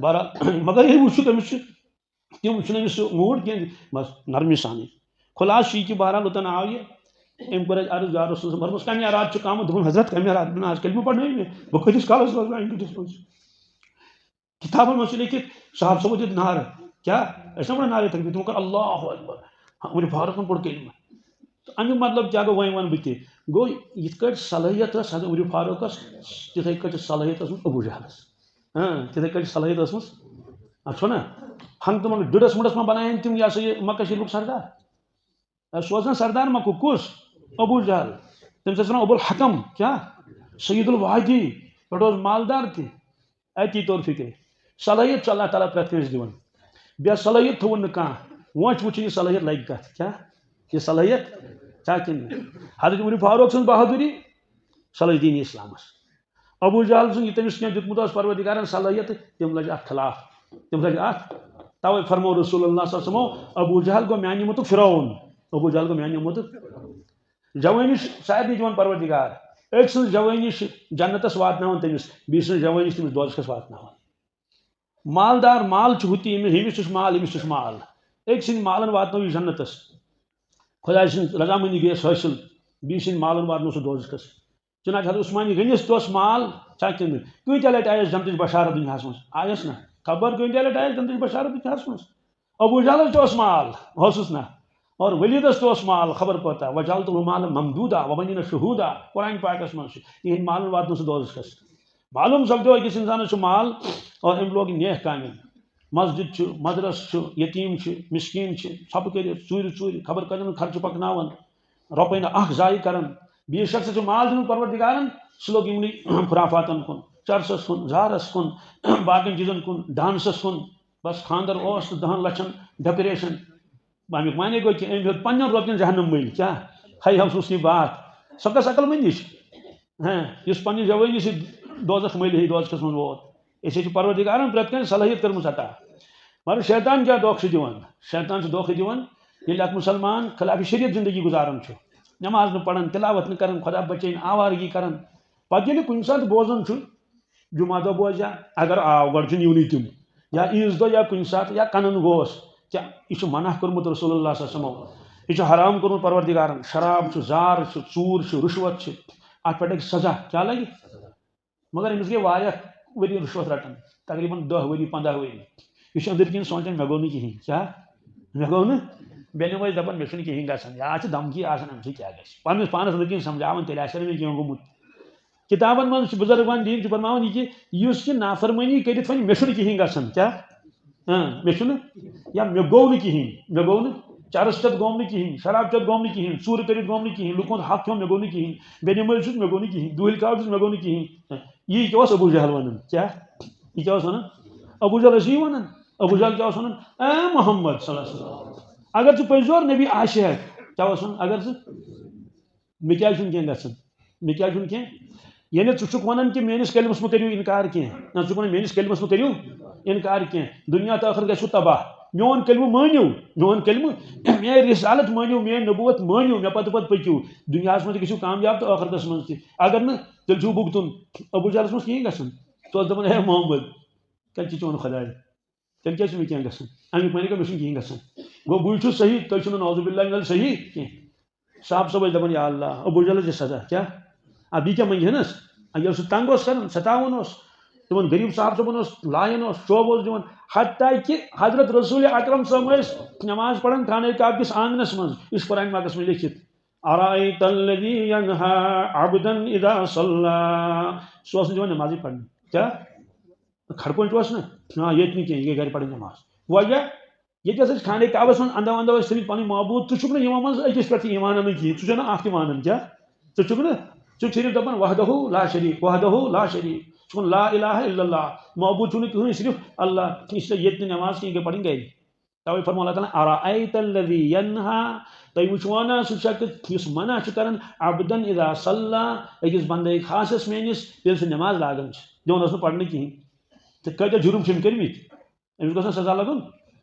بہرحال، مگر ییٚلہِ وٕچھُکھ أمِس چھُ، تِم چھُنہٕ أمِس سُہ موٗڈ کینٛہہ، بس نرمی سانٕے۔ خلاصہٕ چھُ یہِ کہِ بہرحال اوٚتن آو یہِ، أمۍ کوٚر اَسہِ عرض، یا رسول اللہ، فرموس، کمہِ ارادٕ چھُ آمُت؟ دوٚپُن، حضرت، کمہِ ارادٕ؟ دوٚپُن، آز کلمہٕ پرنٲیِو مےٚ، بہٕ کۭتِس کالس روزٕ وۄنۍ کۭتِس منٛز؟ کتابن منٛز چھُ لیکھِتھ، صحابہٕ صٲبو دیُت نعرٕ، کیٛاہ؟ أسۍ چھِنہ وَنان نعرے تکبیر؟ تِمو کوٚر اللہ اکبر، عمر فاروقن پوٚر کلمہٕ۔ تہٕ اَمیُک مطلب کیٛاہ گوٚو؟ وۄنۍ وَنہٕ بہٕ تہِ۔ گوٚو، یِتھ کٲٹھۍ صلٲحیت ٲس حضرت عمر فاروقس، تِتھَے کٲٹھۍ چھِ صلٲحیت ٲسمٕژ ابو جہلس۔ ہاں، تِتھَے کٲٹھۍ چھِ صلٲحیت ٲسمٕژ۔ اَتھ چھُو نا؟ ہنٛگ تہٕ منٛگ ڈُڈس مُڈس ما بنایَن تِم، یہِ ہسا یہِ، مکہ شریٖفُک سردار؟ اے، سوزن سردار مکُک کُس؟ ابو جہل۔ تٔمِس ٲسۍ وَنان ابو الحکم، کیٛاہ؟ سید الوادی، پٮ۪ٹھ اوس مالدار تہِ۔ اَتی توٚر فِکرِ۔ صلٲحیت چھُ اللہ تعالیٰ پرٛٮ۪تھ کٲنٛسہِ دِوان۔ بے صلٲحیت تھوٚوُن نہٕ کانٛہہ۔ وۄنۍ چھُ وٕچھُن، یہِ صلٲحیت لَگہِ کَتھ، کیٛاہ؟ یہِ صلٲحیت چھا کِنہٕ نہٕ؟ حضرت عمر فاروق سٕنٛز بہادُری، صلٲحیت دین اسلامس۔ ابو جہل سُنٛد یہِ تٔمِس کینٛہہ دیُتمُت اوس پروردگارن صلٲحیت، تِم لٔج اتھ خلاف۔ تِم لٔج اتھ۔ توے فرموو رسول اللہ صلی اللہ علیہ وسلمو، ابو جہل گوٚو میانہِ امتُک فرعون۔ ابو جہل گوٚو میانہِ امتُک۔ جوٲنی چھِ سارنٕے دِوان پروردگار۔ أکۍ سٕنٛز جوٲنی چھِ جنتس واتناوان تٔمِس، بیٚیہِ سٕنٛز جوٲنی چھِ تٔمِس دوزخس واتناوان۔ مالدار مال چھُ ہُہ تہِ، ییٚمِس، ییٚمِس تہِ چھُ مال، ییٚمِس تہِ چھُ مال۔ أکۍ سٕنٛدۍ مالن واتنٲو یہِ جنتس۔ خۄداے سٕنٛز رضامندی گٔیَس حٲصِل، بیٚیہِ سٕنٛدۍ مالن واتنٲو سُہ دوزخس۔ چنانچہ حضرت عثمانہِ غنیس تہِ اوس مال، چھا کِنہٕ؟ کۭتیاہ لٹہِ آیس جنتٕچ بشارت دُنیاہس منٛز؟ آیس نہ؟ خبر کۭتیاہ لٹہِ آیس جنتٕچ بشارت دُنیاہس منٛز؟ ابو جہلس تہِ اوس مال، اوسُس نہ؟ اور ولیدس تہِ اوس مال، خبر کوتاہ۔ وجعلت له مالا ممدودا وبنین شہودا۔ قرآن پاکس منٛز چھُ، تِہنٛدۍ مالن واتنو سُہ دوزخس۔ معلوم سپدیو أکِس انسانس چھُ مال اور أمۍ لوگ نیک کامٮ۪ن۔ مسجد چھُ، مدرسہٕ چھُ، یتیٖم چھِ، مسکیٖن چھِ، ژھۄپہٕ کٔرِتھ، ژوٗرِ ژوٗرِ، خبر کتٮ۪ن خرچہٕ پکناوان۔ رۄپے نہٕ اکھ ضایع کران۔ بیٚیہِ شخصس چھُ مال دیُن پروردگارن، سُہ لوٚگ یِمنٕے خرافاتن کُن، چرسس کُن، زہرس کُن، باقین چیٖزن کُن، ڈانسس کُن۔ بس خاندر اوس تہٕ دہن لچھن decoration۔ امیُک معنی گوٚو کہِ أمۍ ہیوٚت پننٮ۪ن رۄپین جہنم مٔلۍ۔ کیٛاہ؟ ہے افسوس کی بات۔ سۄ کۄس عقل مندی چھِ؟ ہاں، یُس پننہِ جوٲنی سۭتۍ دوزخ مٔلۍ ہیٚیہِ، دوزخس منٛز ووت۔ أسۍ چھِ پروردگارن پرٛٮ۪تھ کانٛہہ صلٲحیت کٔرمٕژ عطا۔ مگر شیطان کیٛاہ دھوکہٕ چھُ دِوان؟ شیطان چھُ دھوکہٕ دِوان، ییٚلہِ اکھ مُسلمان خلاف شریعت زندگی گُزاران چھُ، نماز نہٕ پران، تلاوت نہٕ کران، خدا بچٲیِن، آوارگی کران، پتہٕ ییٚلہِ کُنہِ ساتہٕ بوزان چھُ، جمعہ دۄہ بوزیا، اگر آو، گۄڈٕ چھُنہٕ یِونٕے تِم، یا عیٖذ دۄہ یا کُنہِ ساتہٕ یا کنن گوس، کیٛاہ یہِ چھُ منع کوٚرمُت رسول اللہ صلی اللہ علیہ وسلمو؟ یہِ چھُ حرام کوٚرمُت پروردگارن، شراب چھُ، زار چھُ، ژوٗر چھُ، رُشوت چھِ، اتھ پٮ۪ٹھ لگہِ سزا۔ کیٛاہ لگہِ؟ مگر أمِس گٔے واریاہ ؤری رُشوت رٹان، تقریباً دَہ ؤری، پنٛداہ ؤری۔ یہِ چھُ أنٛدٕرۍ کِنۍ سونٛچان، مےٚ گوٚو نہٕ کِہیٖنۍ۔ کیٛاہ؟ مےٚ گوٚو نہٕ؟ بیٚیہِ نِمو أسۍ دَپان، مےٚ چھُنہٕ کِہیٖنۍ گژھان۔ یا چھِ دھمکی آسان، اَمہِ سۭتۍ کیٛاہ گژھِ؟ پنٛنِس پانَس أنٛدٕرۍ کِنۍ سمجھاوان، تیٚلہِ آسہِ ہا نہٕ مےٚ کینٛہہ گوٚمُت۔ کِتابَن منٛز چھُ بُزرگوان دیٖن چھُ فرماوان یہِ کہِ یُس یہِ نافرمٲنی کٔرِتھ وَنہِ، مےٚ چھُنہٕ کِہیٖنۍ گژھان۔ کیٛاہ؟ اۭں، مےٚ چھُنہٕ، یا مےٚ گوٚو نہٕ کِہیٖنۍ، مےٚ گوٚو نہٕ، چرس چٮ۪تھ گوٚوم نہٕ کِہیٖنۍ، شراب چٮ۪تھ گوٚوم نہٕ کِہیٖنۍ، ژوٗرٕ کٔرِتھ گوٚوم نہٕ کِہیٖنۍ، لُکن ہُنٛد حق کھیوٚم، مےٚ گوٚو نہٕ کِہیٖنۍ، بے نمٲزۍ چھُس، مےٚ گوٚو نہٕ کِہیٖنۍ، دُہِل کاو چھُس، مےٚ گوٚو نہٕ کِہیٖنۍ۔ یی کیٛاہ اوس ابو جہل وَنان؟ کیٛاہ؟ یہِ کیٛاہ اوس وَنان؟ ابو جہل کیٛاہ اوس وَنان؟ اے محمد صلی اللہ علیہ وسلم، اگر ژٕ پٔزۍ یور نبی آسہِ ہا، کیٛاہ اوس وَنان؟ اگر ژٕ، مےٚ کیٛازِ چھُنہٕ کینٛہہ گژھان؟ مےٚ کیٛازِ چھُنہٕ کینٛہہ؟ یعنی ژٕ چھُکھ وَنان کہِ میٲنِس کلمس مہ کٔرِو اِنکار کینٛہہ۔ نہ، ژٕ چھُکھ وَنان میٲنِس کلمس مہ کٔرِو اِنکار کینٛہہ۔ دُنیا تہٕ ٲخرت گژھِو تباہ۔ میون کلمہٕ مٲنِو، میون کلمہٕ، میٲنۍ رسالت مٲنِو، میٲنۍ نبوت مٲنِو، مےٚ پتہٕ پتہٕ پٔکِو۔ دُنیاہس منٛز تہِ گٔژھِو کامیاب تہٕ ٲخرتس منٛز تہِ۔ اگر نہٕ، تیٚلہِ چھُو بُگتُن۔ ابو جہلس منٛز کِہیٖنۍ گژھان۔ ژٕ اوس دَپان، ہے محمد، کَتہِ چھُ چون خۄداے؟ تیٚلہِ کیٛازِ چھُ مےٚ کینٛہہ گژھان؟ اَمیُک معنی گوٚو، مےٚ چھُنہٕ کِہیٖنۍ گژھان۔ گوٚو، بٕے چھُس صحیح، تُہۍ چھِو نہٕ نعوذ باللہ من الصحیح کینٛہہ۔ صاحب صٲب ٲسۍ دَپان، یا اللہ، ابو جہلس دِ سزا۔ کیٛاہ؟ اَدٕ بیٚیہِ کیٛاہ منٛگہِ ہنس؟ اَدٕ ییٚلہِ سُہ تنگ اوس کران، ستاوان اوس، تِمن غریٖب صاحب صٲبن اوس لایان اوس، چوب اوس دِوان، حتیٰ کہِ حضرت رسول اکرم صٲب ٲسۍ نماز پران خانہ کعبہ کِس آنگنس منٛز۔ یہِ چھُ قرآن پاکس منٛز لیکھِتھ، "أرأيت الذي ينهى عبدا إذا صلى"۔ سُہ اوس نہٕ دِوان نمازٕے پرنہِ۔ کیٛاہ؟ کھڑکوٗنچ اوس نہ؟ آ، ییٚتہِ نہٕ کینٛہہ، یہِ گٔے گرِ پرٕنۍ نماز۔ وجہ؟ ییٚتہِ ہسا چھِ خانہ کعبس منٛز اندو اندو أسۍ تھٲومٕتۍ پنٕنۍ معبوٗد، ژٕ چھُکھ نہٕ یِمو منٛز أکِس پٮ۪ٹھ تہِ ایٖمان اَنان کِہیٖنۍ، ژٕ چھُکھ نہٕ اکھ تہِ مانان کیٛاہ؟ ژٕ چھُکھ نہٕ، ژٕ چھُکھ صرف دپان وحدہ لا شریک، وحدہ لا شریک، ژٕ چھُکھ وَنان لا الہ الا اللہ، معبوٗد چھُکھ نہٕ کٕہٕنۍ، صرف اللہ۔ یہِ چھِ ییٚتہِ نہٕ نٮ۪ماز کِہیٖنۍ، یہِ گٔے پرٕنۍ گرِ۔ توے فرمو اللہ تعالیٰ، "ارأیت الذی ینہا"، تُہۍ وٕچھوا نا سُہ شخص یُس منع چھُ کران، "عبدن اذا صلی"، أکِس بندے خاصس میٲنِس، ییٚلہِ سُہ نٮ۪ماز لاگان چھُ، دِوان اوس نہٕ پرنہٕ کِہیٖنۍ۔ تہٕ کۭتیاہ جُرم چھِ أمۍ کٔرمٕتۍ؟ أمِس گوٚژھ نا سزا لگُن؟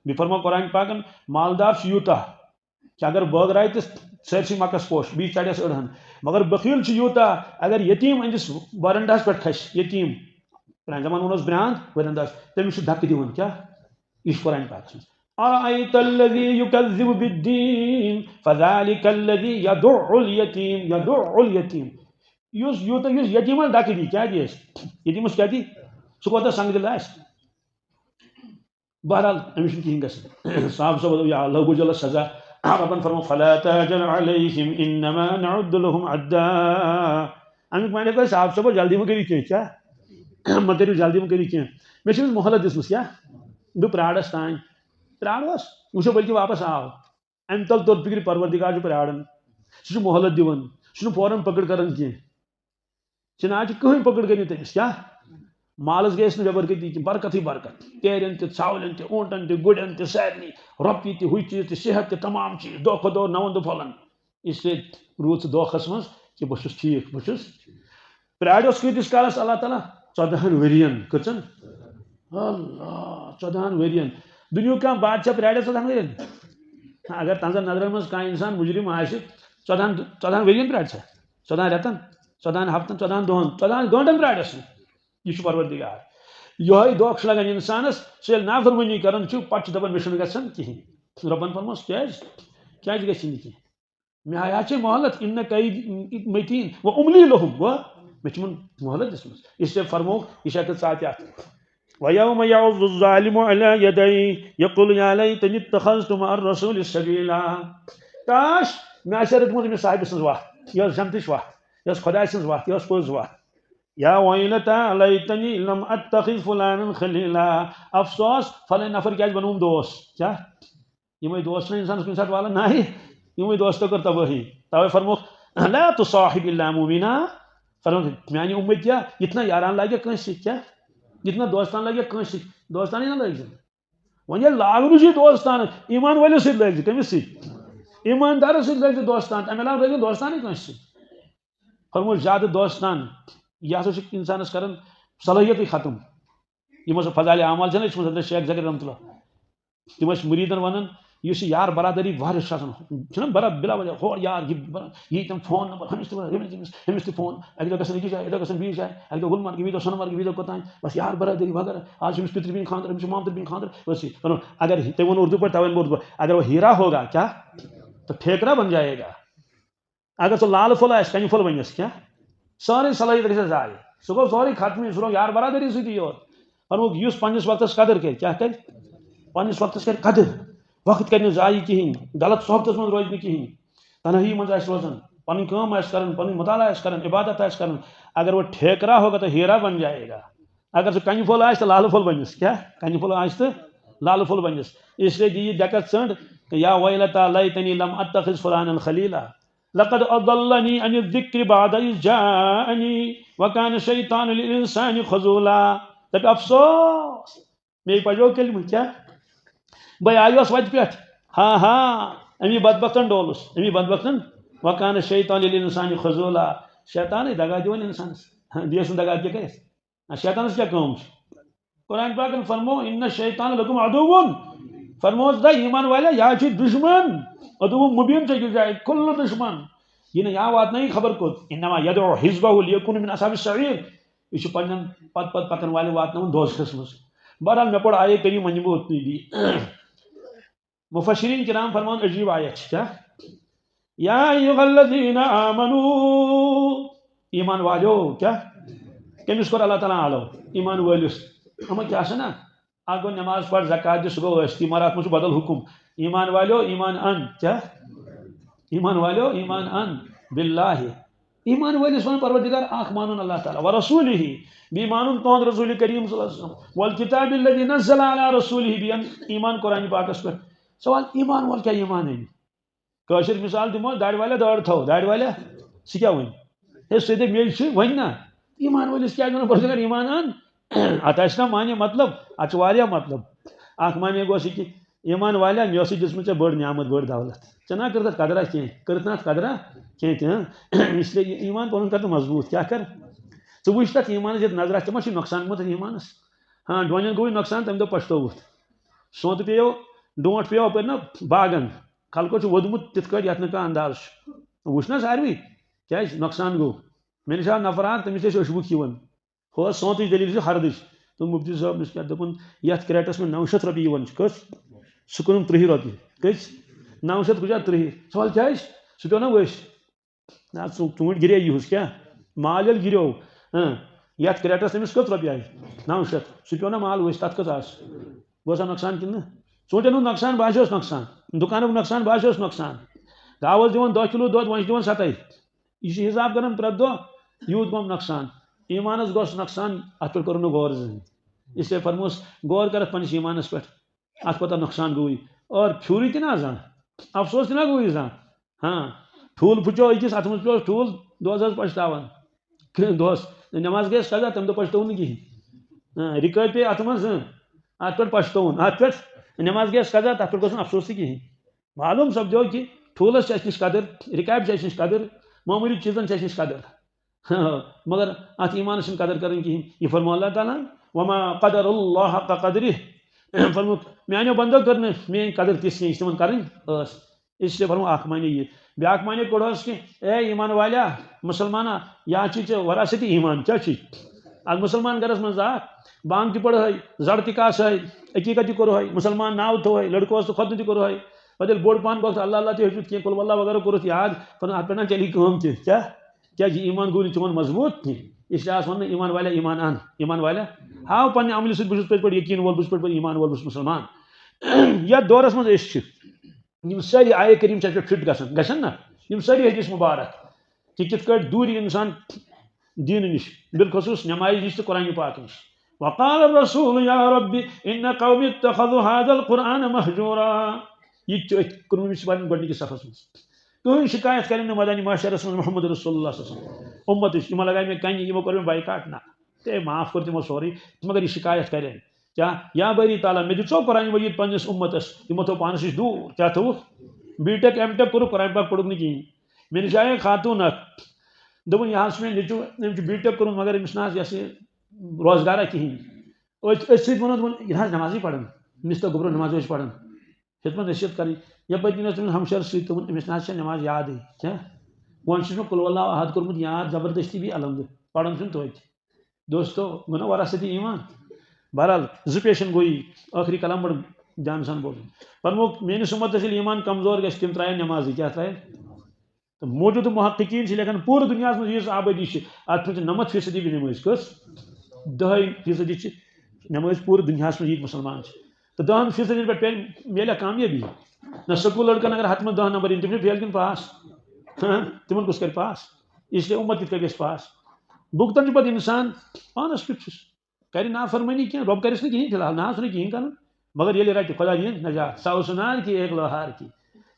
بیٚیہِ فرمو قرآن پاکن، مالدار چھُ یوٗتاہ، کہ اگر بٲگراوِ تہِ سٲرسٕے مکس پوش، بیٚیہِ چڑٮ۪س أڑہن۔ مگر بخیل چھُ یوٗتاہ، اگر یتیٖم أہنٛدِس ورنڈاہس پٮ۪ٹھ کھسہِ، یتیٖم، پرانہِ زمانہٕ ووٚن اوس برٛانٛد ورنڈاہس، تٔمِس چھُ دھکہٕ دِوان۔ کیٛاہ؟ یہِ چھُ قرآن پاکس منٛز۔ "أرأيت الذي يكذب بالدين فذلك الذي يدع اليتيم، يدع اليتيم۔" یُس یوٗتاہ، یُس یتیٖمس دھکہٕ دی، کیٛاہ دی اَسہِ؟ یتیٖمس کیٛاہ دی؟ سُہ کوتاہ سنگ دِل آسہِ؟ بہرحال، أمِس چھُنہٕ کِہیٖنۍ گژھان۔ صاحب صٲب دوٚپ، یا اللہ گوٚو جلس سزا۔ رۄبن فرموو، "فلا تعجل عليهم إنما نعد لهم عدا۔" اَمیُک معنی گوٚو، صاحب صٲب، جلدی مہ کٔرِو کینٛہہ، کیٛاہ؟ مہ کٔرِو جلدی، مہ کٔرِو کینٛہہ۔ مےٚ چھِ أمِس مۄہلت دِژمٕژ، کیٛاہ؟ بہٕ پرٛارس تام۔ پرٛارہوس، وٕچھو بلکہِ واپس آو۔ اَمہِ تل توٚر فِکرِ پروردگار چھُ پرٛاران۔ سُہ چھُ مۄہلت دِوان، سُہ چھُنہٕ فوراً پکڑ کران کینٛہہ۔ چھِنہٕ آز چھِ کٕہٕنۍ پکڑ کٔرِتھ تٔمِس، کیٛاہ؟ مالس گٔیَس نہٕ بے برکتی کینٛہہ، برکت ہٕے برکت۔ تیرٮ۪ن تہِ، ژھاولٮ۪ن تہِ، اوٗنٹن تہِ، گُرٮ۪ن تہِ، سارنٕے۔ رۄپیہِ تہِ، ہُہ چیٖز تہِ، صحت تہِ، تمام چیٖز، دۄہ کھۄتہٕ دۄہ نَوَن دۄہ پھۄلان۔ اس لیے روٗد سُہ دۄکھس منٛز کہ بہٕ چھُس ٹھیٖک، بہٕ چھُس۔ پرٛاریوس کۭتِس کالس اللہ تعالیٰ؟ ژۄدہن ؤرین۔ کٔژن؟ اللہ، ژۄدہن ؤرین۔ دُنیاہُک کانٛہہ بادشاہ پرٛارِ ژۄدہن ؤرین؟ اگر تہنٛزن نظرن منٛز کانٛہہ انسان مجرم آسہِ، ژۄدہن، ژۄدہن ؤرین پرٛارِ سا؟ ژۄدہن رٮ۪تن، ژۄدہن ہفتن، ژۄدہن دۄہن، ژۄدہن گٲنٛٹن پرٛارٮ۪س نہٕ۔ یہِ چھُ پروردگار۔ یِہوٚے دۄکھ چھُ لگان انسانس، سُہ ییٚلہِ نافرمٲنی کران چھُ، پتہٕ چھُ دپان، "مےٚ چھُنہٕ گژھان کِہیٖنۍ۔" رۄبن فرموس، "کیٛازِ؟ کیٛازِ گژھِ نہٕ کِہیٖنۍ؟ مےٚ ہایا چھے مۄہلت، ان کیدی متین و املی لہم، گوٚو مےٚ چھِ یِمن مۄہلت دِژمٕژ۔" اس لیے فرموو، یہِ چھِ ہٮ۪کان ژاتہِ اتھ۔ "ویوم یعض الظالم علی یدیہ یقول یا لیتنی اتخذت مع الرسول سبیلا۔" کاش، مےٚ آسہِ ہا رٔٹمٕژ أمِس صاحبہِ سٕنٛز وَتھ، یہِ ٲس جنتٕچ وَتھ، یہِ ٲس خۄداے سٕنٛز وَتھ، یہِ ٲس پٔز وَتھ۔ "یا ویلتا لیتنی لم اتخذ فلانا خلیلا۔" افسوس، فلٲنۍ نفر کیٛازِ بنووُم دوست؟ کیٛاہ؟ یِمے دوست چھِنہٕ اِنسانَس کُنہِ ساتہٕ والان نارِ، یِمے دوستو کٔر تبٲہی۔ تَوَے فرمووُکھ، "لا تصاحب الا مؤمنا۔" فرمووُکھ، میٛانہِ اُمتی، یہِ تہِ نہ یاران لاگہِ کٲنٛسہِ سۭتۍ، کیٛاہ؟ یہِ تہِ نہ دوستان لاگہِ کٲنٛسہِ سۭتۍ، دوستانٕے نہ لٲگۍ زِ۔ وۄنۍ ییٚلہِ لاگُن چھُے دوستان، ایمان وٲلِس سۭتۍ لٲگۍ زِ، کٔمِس سۭتۍ؟ ایماندارَس سۭتۍ لٲگۍ زِ دوستان، تَمہِ علاوٕ لٲگۍ نہٕ دوستانٕے کٲنٛسہِ سۭتۍ۔ فرمووُکھ، زیادٕ دوستان، یہِ ہسا چھُ اِنسانَس کران صلٲحیتٕے ختم۔ یِم ہسا فضائل اعمال چھِنہ، یہِ چھُ حضرت شیخ ذاکر رحمتہ اللہ۔ تِم ٲسۍ مُریٖدن وَنان، یُس یہِ یار برادٔری وارث چھُ آسان، چھُنہ برا-، بِلا وجہ ہورٕ یار، یہِ برا-، یہِ تٔمۍ فون نمبر، ہُمِس تہِ وَنان، ہُمِس تٔمِس، ہُمِس تہِ فون، اَکہِ دۄہ گژھن أکِس جایہِ، اَکہِ دۄہ گژھن بیٚیِس جایہِ، اَکہِ دۄہ گُلمرگہِ، بیٚیہِ دۄہ سۄنہٕ مرگہِ، بیٚیہِ دۄہ کوٚتام، بس یار برادٔری وغیرہ۔ آز چھُ أمِس پِترِ بیٚنہِ خانٛدر، أمِس چھُ مامتٕرِ بیٚنہِ خانٛدر، بس یہِ۔ فرمووُکھ، اگر تٔمۍ ووٚن اُردو پٲٹھۍ، تَوَے ووٚن بہٕ اُردو پٲٹھۍ، اگر وہ ہیرا ہوگا کیا، تو ٹھیکرا بن جائے گا۔ اگر سُہ لالہٕ پھوٚل آسہِ، کَنہِ پھوٚل بَنٮ۪س کیٛاہ؟ سٲرٕے صلٲحیت گژھِ ضایع۔ سُہ گوٚو سورُے ختمٕے، سُہ روٗد یار برادٔری سۭتی یوت۔ فرمووُکھ، یُس پنٛنِس وقتَس قدٕر کَرِ، کیٛاہ کَرِ؟ پنٛنِس وقتَس کَرِ قدٕر، وقت کَرِ نہٕ ضایع کِہیٖنۍ، غلط صحبتَس منٛز روزِ نہٕ کِہیٖنۍ، تنہٲیی منٛز آسہِ روزان، پنٕنۍ کٲم آسہِ کَران، پنٕنۍ مطالعہ آسہِ کَران، عبادت آسہِ کَران۔ اگر وہ ٹھیکرا ہوگا تو ہیرا بن جائے گا۔ اگر سُہ کَنہِ پھوٚل آسہِ تو لالہٕ پھوٚل بَنٮ۪س، کیٛاہ؟ کَنہِ پھوٚل آسہِ تو لالہٕ پھوٚل بَنٮ۪س۔ اس لیے دِ یہِ دٮ۪کَس ژٔنٛڈ، یا ویلتا لیتنی لم اتخذ فلانا خلیلا۔ لقد اضلنی عن الذکر بعد اذ جاءنی وکان الشیطان للانسان خذولا۔ دپہِ افسوس، مے پجو کلمہ کیا؟ بے آیوس وتہِ پٮ۪ٹھ۔ ہاں ہاں، امی بدبختن ڈولُس، امی بدبختن۔ وکان الشیطان للانسان خذولا۔ شیطانے دگا دِوان انسانس۔ ہاں، بیٚیس نہٕ دگا کیٛاہ کرٮ۪س؟ نہ، شیطانس کیٛاہ کٲم چھِ؟ قرآن پاکن فرمو، "ان الشیطان لکم عدو"۔ فرموس دا ایمان والے، یا چھ دشمن، عدو مبین چھ یہ جائے، کل دشمن۔ یہ نہ یا واتنائی خبر کوت، "انما یدعو حزبہ لیکونوا من اصحاب السعیر"۔ یہ چھ پنن پت پت پکن والے واتناون دوزخس منٛز۔ بہرحال، مےٚ پوٚر آیے کریم، وۄنۍ دِمہٕ بہٕ اوتنٕے بیٚیہِ۔ مفسرین کرام فرمان عجیب آیت چھِ، کیٛاہ؟ یا ایھا الذین آمنو، ایمان والیو، کیٛاہ؟ کٔمِس کوٚر اللہ تعالیٰ ہن آلو؟ ایمان وٲلِس۔ اما کیٛاہ چھِ نا؟ اکھ گوٚو نماز پَر، زکات دِ، سُہ گوٚو ٲستی، مگر اَتھ منٛز چھُ بدل حُکُم۔ ایمان والیو، ایمان اَن، کیٛاہ؟ ایمان والیو، ایمان اَن باللہ۔ ایمان وٲلِس وَنان پروردگار اکھ مانُن اللہ تعالیٰ، ورسولہ، بیٚیہِ مانُن تُہُنٛد رسول کریم صلی اللہ علیہ وسلم، والکتاب الذی نزل علی رسولہ، بیٚیہِ اَن ایمان قرآن پاکس پٮ۪ٹھ۔ سوال، ایمان وول کیٛاہ ایمان اَنہِ؟ کٲشِر مثال دِمو، دارِ والیا دٲر تھاو، دارِ والیا، سُہ کیٛاہ وَنہِ؟ ہے، سُہ دَپہِ، مےٚ چھُ، وَنہِ نا۔ ایمان وٲلِس کیٛازِ وَنان پروردگار ایمان اَن؟ اَتھ آسہِ نا معنی مطلب؟ اَتھ چھُ واریاہ مطلب۔ اکھ معنی گوٚو سُہ کہِ ایمان والیا، مےٚ ٲسٕے دِژمٕژ ژےٚ بٔڑ نعمت، بٔڑ دولت۔ ژےٚ نا کٔرتھ اَتھ قدرا کینٛہہ، کٔرتھ نا اَتھ قدرا کینٛہہ تہِ، ہاں؟ اس لیے یہِ ایمان پَنُن کر تہٕ مضبوٗط۔ کیٛاہ کر؟ ژٕ وٕچھ تَتھ ایمانَس یَتھ نظرا، ژےٚ ما چھُے نۄقصان گوٚمُت اَتھ ایمانَس؟ ہاں، ڈوٗنٮ۪ن گوٚوُے نۄقصان، تَمہِ دۄہ پَشتووُتھ۔ سونٛتہٕ پیٚیو، ڈونٛٹھ پیٚیو اَپٲرۍ نا باغن۔ خلقو چھُ ووٚدمُت تِتھ کٲٹھۍ یَتھ نہٕ کانٛہہ انداز چھُ۔ وٕچھ نا ساروٕے، کیٛازِ نۄقصان گوٚو؟ مےٚ نِش آو نفر اکھ، تٔمِس ٲسۍ أچھ بُکۍ یِوان۔ ہُہ ٲس سونتٕچ دٔلیٖل چھِ ہردٕچ۔ تہٕ مُفتی صٲب، أمِس کیٛاہ دوٚپُن، یَتھ کریٹَس منٛز نَو شیٚتھ رۄپیہِ یِوان چھِ، کٔژ؟ سُہ کٕنُن تٕرٛہہِ رۄپیہِ۔ کٔژ؟ نَو شیٚتھ کُجا تٕرٛہہِ۔ سوال کیٛازِ؟ سُہ پیوٚو نا ؤسۍ؟ نہ، ژوٗ-، ژوٗنٛٹھۍ گِرے یِہُس کیٛاہ؟ مال ییٚلہِ گِریو، ہاں، یَتھ کریٹَس تٔمِس کٔژ رۄپیہِ آیہِ؟ نَو شیٚتھ۔ سُہ پیوٚو نا مال ؤسۍ، تَتھ کٔژ آسہٕ؟ گوٚو سا نۄقصان کِنہٕ نہٕ؟ ژوٗنٛٹھٮ۪ن ہُنٛد نۄقصان باسیوس نۄقصان، دُکانُک نۄقصان باسیوس نۄقصان۔ گاو ٲس دِوان دَہ کِلوٗ دۄد، وۄنۍ چھِ دِوان سَتَے۔ یہِ چھُ حساب کران پرٛٮ۪تھ دۄہ، یوٗت پَہَم نۄقصان۔ ایٖمانَس گوٚژھ نۄقصان، اَتھ پٮ۪ٹھ کوٚرُن نہٕ غور زٕہٕنۍ۔ اس لیے فرموس، غور کر اَتھ پنٛنِس ایٖمانَس پٮ۪ٹھ، اَتھ کوٗتاہ نۄقصان گوٚوُے۔ اور پھیوٗرٕے تہِ نہ زانٛہہ، افسوس تہِ نہ گوٚوُے زانٛہہ۔ ہاں، ٹھوٗل پھُچو أکِس، اَتھ منٛز پیوٚو ٹھوٗل، دۄہَس حظ پَشتاوان۔ دۄہَس نٮ۪ماز گٔیَس قضا، تَمہِ دۄہ پَشتووُن نہٕ کِہیٖنۍ۔ ہاں، رِکٲے پیٚیہِ اَتھ منٛز، ہاں، اَتھ پٮ۪ٹھ پَشتووُن، اَتھ پٮ۪ٹھ نٮ۪ماز گٔیَس قضا، تَتھ پٮ۪ٹھ گوٚژھ نہٕ افسوس تہِ کِہیٖنۍ۔ معلوم سپدیو کہ ٹھوٗلس چھِ اَسہِ نِش قدر، رِکابہِ چھِ اَسہِ نِش قدر، معموٗلی چیٖزن چھِ اَسہِ نِش قدر۔ مگر اَتھ ایٖمانس چھِنہٕ قدر کرٕنۍ کِہیٖنۍ۔ یہِ فرموو اللہ تعالیٰ ہن، "وما قدر اللہ حق قدرہ۔" فرمووُکھ، میٛانیو بندو کٔر نہٕ میٛٲنۍ قدر تِژھ کینٛہہ، یِژھ تِمن کرٕنۍ ٲس۔ اس لیے فرموو اکھ معنی یہِ۔ بیٛاکھ معنی کوٚڑہوس کہ، اے ایٖمان والیا، مسلمانا، یا چھُے ژےٚ وراثتی ایٖمان، کیٛاہ چھُے؟ اکھ مسلمان گرس منٛز آکھ، بانگ تہِ پرہے، زر تہِ کاسہے، عقیٖقت تہِ کوٚرہے، مسلمان ناو تھوہے، لڑکہٕ اوس تہٕ ختنہٕ تہِ کوٚرہے۔ پتہٕ ییٚلہِ بوٚڑ پہن گوٚو تہٕ اللہ اللہ تہِ ہیوٚچھُتھ کینٛہہ، قل واللہ وغیرہ کوٚرُتھ یاد، فرموو، اَتھ پٮ۪ٹھ نہ چلی کٲم تہِ۔ کیٛاہ؟ کیٛازِ یہِ ایٖمان گوٚو نہٕ چون مضبوٗط کینٛہہ۔ اس لیے آس وَننہٕ، ایٖمان والیا، ایٖمان اَن، ایٖمان والیا، ہاو پننہِ عملہِ سۭتۍ، بہٕ چھُس پٔزۍ پٲٹھۍ یقیٖن وول، بہٕ چھُس پٔزۍ پٲٹھۍ ایٖمان وول، بہٕ چھُس مُسلمان۔ یَتھ دورس منٛز أسۍ چھِ، یِم سٲری آیہِ کریٖم چھِ اَسہِ پٮ۪ٹھ فِٹ گژھان، گژھن نا؟ یِم سٲری حدیث مُبارک، کہِ کِتھ کٲٹھۍ دوٗرِ اِنسان دیٖنہٕ نِش، بالخصوٗص نٮ۪مازِ نِش تہٕ قرآنِ پاک نِش۔ وقال الرسول یا رب ان قومی اتخذوا هذا القرآن مهجورا۔ یہِ تہِ چھُ أتھۍ کُنوُہمِس پارن گۄڈٕنِکِس صفس منٛز۔ کٕہٕنۍ شکایت کرن نہٕ مٲدانِ محشرس منٛز محمد رسول اللہ صلی اللہ علیہ وسلم۔ اُمتٕچ، یِمو لگایہِ مےٚ کنہِ، یِمو کوٚر مےٚ بایکاٹ، نہ۔ تہٕ معاف کوٚر تِمو سورُے، مگر یہِ شکایت کرن۔ کیٛاہ؟ یا باری تعالیٰ، مےٚ دِژو قرآن مجید پننِس اُمتس، یِمو تھوٚو پانس نِش دوٗر۔ کیٛاہ تھوٚوُکھ؟ بی ٹیک، ایم ٹیک کوٚرُکھ، قرآن پاک پوٚرُکھ نہٕ کِہیٖنۍ۔ مےٚ نِش آیے خاتوٗن اکھ، دوٚپُن، "یہِ حظ چھُ مےٚ نیٚچوٗ، أمۍ چھُ بی ٹیک کوٚرمُت، مگر أمِس نہ حظ یہِ ہسا یہِ روزگارا کِہیٖنۍ۔" أتھۍ، أتھۍ سۭتۍ ووٚنُن، دوٚپُن، "یہِ نہ حظ نٮ۪مازٕے پران، أمِس تہٕ گوٚبرو نٮ۪ماز ٲسۍ پران۔" ہیٚژمَس نصیحت کرٕنۍ۔ یپٲرۍ کِنۍ ٲس تٔمِس ہمشیرَس سۭتۍ تِمن، أمِس نہ حظ چھےٚ نٮ۪ماز یادٕے۔ کیٛاہ؟ وۄنۍ چھُس مےٚ قل ہو اللہ احد کوٚرمُت یاد زبردستی، بیٚیہِ الحمدُ پران چھُم توتہِ۔ دوستو، گوٚو نا وراثتی ایمان؟ بہرحال، زٕ پیشن گویی، ٲخری کلام بڑٕ دھیان سان بوزُن۔ فرمووُکھ، میٲنِس اُمتس ییٚلہِ ایمان کمزور گژھِ، تِم ترٛاون نٮ۪مازٕے۔ کیٛاہ ترٛاون؟ تہٕ موجودٕ محققین چھِ لیکھان، پوٗرٕ دُنیاہَس منٛز یُس آبٲدی چھِ، اَتھ منٛز چھِ نَمَتھ فیٖصدی نٮ۪مٲزۍ۔ کٔژ؟ دَہَے فیٖصدی چھِ نٮ۪مٲزۍ پوٗرٕ دُنیاہَس منٛز ییٖتۍ مُسلمان چھِ۔ تہٕ دَہَن فیٖصدی پٮ۪ٹھ پے-، میلہِ کامیٲبی؟ نہ، سکوٗل لڑکن اگر ہَتھ منٛز دَہ نمبر یِن، تِم چھِ فیل کِنہٕ پاس؟ ہاں، تِمن کُس کرِ پاس؟ اس لیے اُمت کِتھ کٔنۍ گژھِ پاس؟ بُگتن چھُ پتہٕ اِنسان پانَس کیُتھ چھُس۔ کرِ نافرمٲنی کینٛہہ، رۄب کرٮ۪س نہٕ کِہیٖنۍ فی الحال، نہ آسُن کِہیٖنۍ کرُن۔ مگر ییٚلہِ رَٹہِ خۄدا دِیِن نجات، سُہ آو سُہ نار کی ایک لوہار کی۔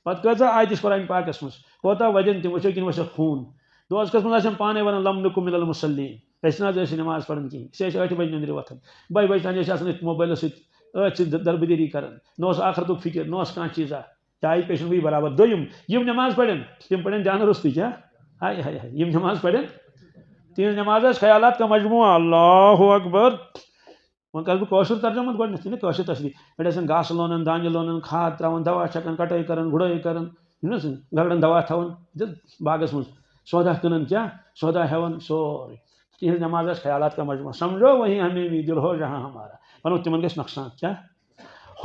پتہٕ کۭژاہ آیہِ تِژھ قرآن پاکس منٛز، کوتاہ وَدن تِم، وٕچھو کِنہٕ وٕچھکھ خوٗن۔ دوزخس منٛز آسن پانے ونان، "لم نکم من المصلین"، أسۍ نہ حظ ٲسۍ نہٕ نماز پران کِہیٖنۍ، أسۍ ٲسۍ ٲٹھِ بجہِ نِندرِ وۄتھان، بَہہِ بجہِ تام ٲسۍ آسان أتھۍ موبایلس سۭتۍ، أتھۍ سۭتۍ د-، دربٕدٔری کران، نہ اوس آخرتُک فکر، نہ اوس کانٛہہ چیٖزا۔ چاے پیشن گٔے برابر۔ دوٚیِم، یِم نماز پرن، تِم پرن جانہٕ روٚستُے، کیٛاہ؟ ہاے، ہاے، ہاے، یِم نماز پرن، تِہنٛز نماز آسہِ خیالات کا مجموعہ۔ اللہ اکبر۔ وۄنۍ کرٕ بہٕ کٲشُر ترجمہٕ گۄڈٕنیتھ، یہِ نہٕ کٲشِر تشریح۔ پٮ۪ٹھٕ آسان گاسہٕ لونان، دانہِ لونان، کھاد تراوان، دوا چھکان، کٹٲے کران، گُڈٲے کران، یِم نہ سا گگرن دوا تھاوان، یہِ تہِ باغس منٛز۔ سودا کٕنان، کیٛاہ؟ سودا ہٮ۪وان، سورُے۔ تِہنٛز نماز آسہِ خیالات کا مجموعہ۔ سمجھو وہی ہمیں بھی دل ہو جہاں ہمارا۔ وَنو تِمن گژھِ نۄقصان، کیٛاہ؟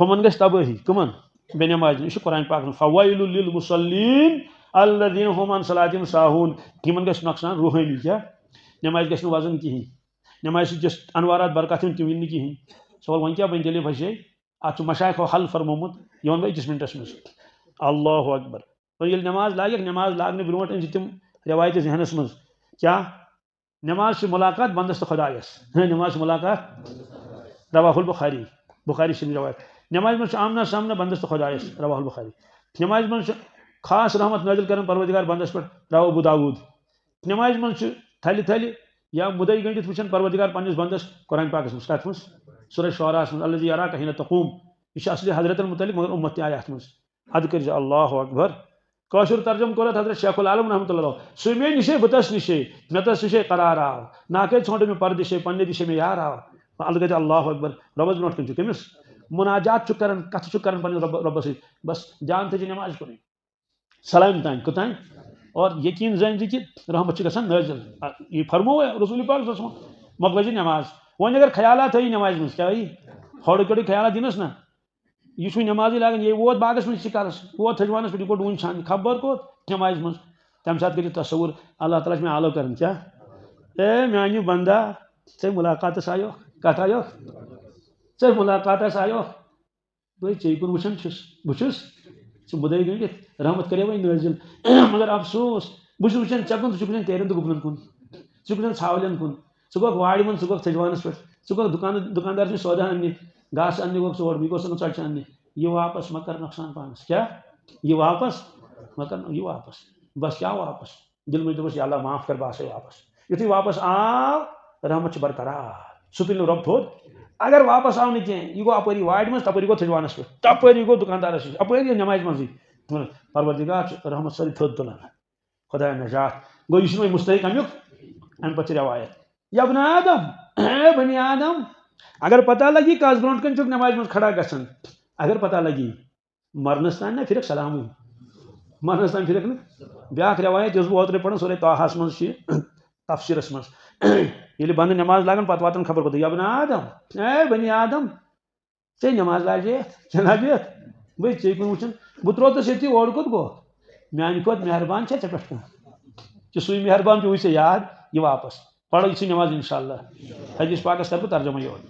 ہُمن گژھِ تبٲہی۔ کٕمن؟ بے نمازن۔ یہِ چھُ قرآن پاکس منٛز، "فویل للمصلین الذین هم عن صلاتہم ساہون"۔ یِمن گژھِ نۄقصان روحٲنی، کیٛاہ؟ نمازِ گژھِ نہٕ وزن کِہیٖنۍ۔ نمازِ سۭتۍ یۄس انوارات برکات یِم تِم یِن نہٕ کِہیٖنۍ۔ سوال، وۄنۍ کیٛاہ بنہِ تیٚلہِ یہِ پھسے؟ اتھ چھُ مشایخو حل فرمومُت، یہِ وَنہٕ بہٕ أکِس منٹس منٛز۔ اللہ اکبر۔ وۄنۍ ییٚلہِ نماز لاگکھ، نماز لاگنہٕ برونٛٹھ أنۍ زِ تِم رٮ۪وایتہٕ ذہنس منٛز، کیا؟ نماز چھِ ملاقات بندس تہٕ خدایس۔ نماز چھِ ملاقات، رواہ البخاری، بخاری شریف روایت۔ نماز منٛز چھُ آمنا سامنا بندس تہٕ خدایس، رواہ البخاری۔ نماز منٛز چھُ خاص رحمت نازل کران پروردگار بندس پٮ۪ٹھ، رواہ ابو داود۔ نماز منٛز چھُ تھلہِ تھلہِ یا مُدعی گٔنڈِتھ وٕچھان پروردگار پننِس بندس قرآن پاکس منٛز۔ کتھ منٛز؟ سورہ شعراہس منٛز، الذی یراک حین تقوم۔ یہِ چھُ اصلی حضرتن متعلق، مگر امت تہِ آیہِ اتھ منٛز۔ ادٕ کٔرۍ زِ اللہ اکبر۔ کٲشُر ترجمہٕ کوٚر اتھ حضرت شیخ العالم رحمتہ اللہ۔ سُہ مے نِشے، بہٕ تس نِشے، مےٚ تس نِشے قرار آو۔ ناکے ژھونٛڈ مےٚ پردِشے، پننہِ دِشے مےٚ یار آو۔ الگے تہِ اللہ اکبر۔ رۄبس برونٛٹھ کُن چھُ کٔمِس؟ مناجات چھُ کران، کتھٕ چھُ کران پننِس رۄب-، رۄبس سۭتۍ۔ بس دیان تھٲیزِ نماز کُنُے۔ سلام تام، کوٚتام؟ اور یقین زٲنۍ زِ کہِ رحمت چھِ گژھان نٲزِل۔ آ، یہِ فرموو رسول پاک صلی اللہ علیہ وسلم، مۄکلٲیزِ نماز۔ وۄنۍ اگر خیالات تھٲیِو نمازِ منٛز، کیٛاہ یی؟ ہورٕ کٔڑِو خیالات دِنس نہ۔ یہِ چھُے نٮ۪مازٕے لاگان، یہِ ووت باغس منٛز، یہِ چھِ کرس، یہِ ووت تھٔج وانس پٮ۪ٹھ، یہِ گوٚو ڈوٗنۍ چھانہِ، خبر کوٚت نٮ۪مازِ منٛز۔ تَمہِ ساتہٕ کٔرِو تصوُر، اللہ تعالیٰ چھُ مےٚ آلو کران، کیٛاہ؟ اے میانہِ بندا، ژےٚ مُلاقاتس آیوکھ، کتھ آیوکھ؟ ژےٚ مُلاقاتس آیوکھ، بہٕ ژےٚ کُن وٕچھان چھُس، بہٕ چھُس، ژٕ مُدعی گٔنڈِتھ، رحمت کرے وۄنۍ نٲزِل۔ مگر افسوس، بہٕ چھُس وٕچھان ژےٚ کُن، ژٕ چھُکھ وٕچھان تیرٮ۪ن تہٕ گُپنن کُن، ژٕ چھُکھ وٕچھان ژھاولٮ۪ن کُن، ژٕ گوٚکھ وارِ منٛز، ژٕ گوٚکھ تھٔج وانس پٮ۪ٹھ، ژٕ گوٚکھ دُکان، دُکاندار سُنٛد سودا اننہِ، گاسہٕ اننہِ گوٚکھ ژٕ اور، یہِ گوٚژھ نہٕ ژۄچہِ اننہِ۔ یہِ واپس مہ کر نۄقصان پانس۔ کیٛاہ؟ یہِ واپس مہ کر، یہِ واپس۔ بس کیٛاہ واپس؟ دِلہٕ منٛز دوٚپُس، "یا اللہ، معاف کر، بہٕ آسے واپس۔" یُتھُے واپس آو، رحمت چھِ برقرار۔ سُہ تُلہِ نہٕ رۄب تھوٚد۔ اگر واپس آو نہٕ کینٛہہ، یہِ گوٚو اپٲری وارِ منٛز، تپٲری گوٚو تھٔج وانس پٮ۪ٹھ، تپٲری گوٚو دُکاندارس نِش، اپٲری گوٚو نٮ۪مازِ منٛزٕے۔ پروردگار چھُ رحمت سۭتۍ تھوٚد تُلان۔ خدایا نجات۔ گوٚو، یہِ چھُنہٕ وۄنۍ مستحق امیُک، امہِ پتہٕ چھِ رٮ۪وایت۔ یا ابن آدم، اے بنی آدم، اگر پتہ لگی کس برونٛٹھ کنہِ چھُکھ نمازِ منٛز کھڑا گژھان، اگر پتہ لگی، مرنس تام نہ پھرکھ سلامٕے۔ مرنس تام پھرکھ نہٕ۔ بیاکھ رٮ۪وایت یۄس بہٕ اوترے پران، سورہ طٰہس منٛز چھِ، تفسیٖرس منٛز۔ ییٚلہِ بندٕ نٮ۪ماز لاگان، پتہٕ واتان خبر کوٚت، یا ابن آدم، اے بنی آدم، ژےٚ نٮ۪ماز لاجے یتھ، ژےٚ لاجے یتھ؟ بہٕ ژےٚ کُن وٕچھان، بہٕ ترووتس ییٚتھی، اورٕ کوٚت گوٚو؟ میانہِ کھۄتہٕ مہربان چھا ژےٚ پٮ۪ٹھ کانٛہہ؟ چھُ سُے مہربان، پیوٚوُے ژےٚ یاد، یہِ واپس۔ پرو یہِ ژھٕے نٮ۪ماز انشاءاللہ۔ حدیث پاکس کرٕ بہٕ ترجمہ یورٕ۔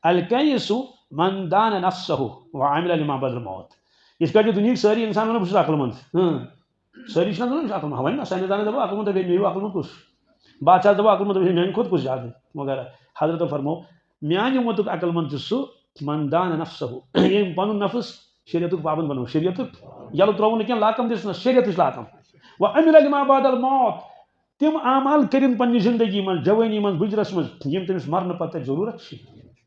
الکیس من دان نفسہ وعمل لما بعد الموت۔ یِتھ کٲٹھۍ یہِ دُنیہٕکۍ سٲری انسان ونان، بہٕ چھُس عقل مند۔ ہاں۔ سٲری چھِنہٕ ونان، بہٕ چھُس عقل مند۔ وۄنۍ نہ، ساینس دانن دپو عقل مند، تہٕ بیٚیہِ مےٚ عقل مند کُس؟ بادشاہ دپو عقل مند، دپو میانہِ کھۄتہٕ کُس زیادٕ؟ وغیرہ۔ حضرت فرمو، میانہِ متُک عقل مند چھُ سُہ، من دان نفسہ، ییٚمۍ پنُن نفس شریعتُک پابند بنوو، شریعتُک یلہٕ ترٛووُن نہٕ کینٛہہ، لاکم دِژنس، شریعتٕچ لاکم۔ وعمل لما بعد الموت، تِم اعمال کٔرِن پننہِ زندگی منٛز، جوٲنی منٛز، بُجرس منٛز، یِم تٔمِس مرنہٕ پتہٕ تتہِ ضروٗرت چھِ۔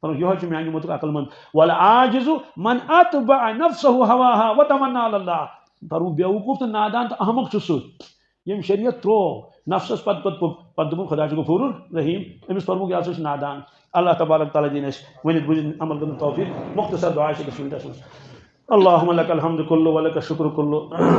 فرموو، یِہوٚے چھُ میانہِ متُک عقل مند۔ والعاجز من اتبع نفسہ ہواہا وتمنا علی اللہ۔ فرموو، بیوقوف تہٕ نادان تہٕ احمق چھُ سُہ، ییٚمۍ شریعت ترٛوو، نفسس پتہٕ، پتہٕ، پتہٕ، پتہٕ دوٚپُن، خدا چھُ غفور رحیم۔ أمِس فرموو، یہِ ہسا چھُ نادان۔ اللہ تبارک تعالیٰ دِیِن اَسہِ ؤنِتھ بوٗزِتھ عمل کرنُک توفیق۔ مختصر دعا چھِ أکِس منٹس منٛز۔ اللہم لک الحمد کلہ و لک الشکر کلہ۔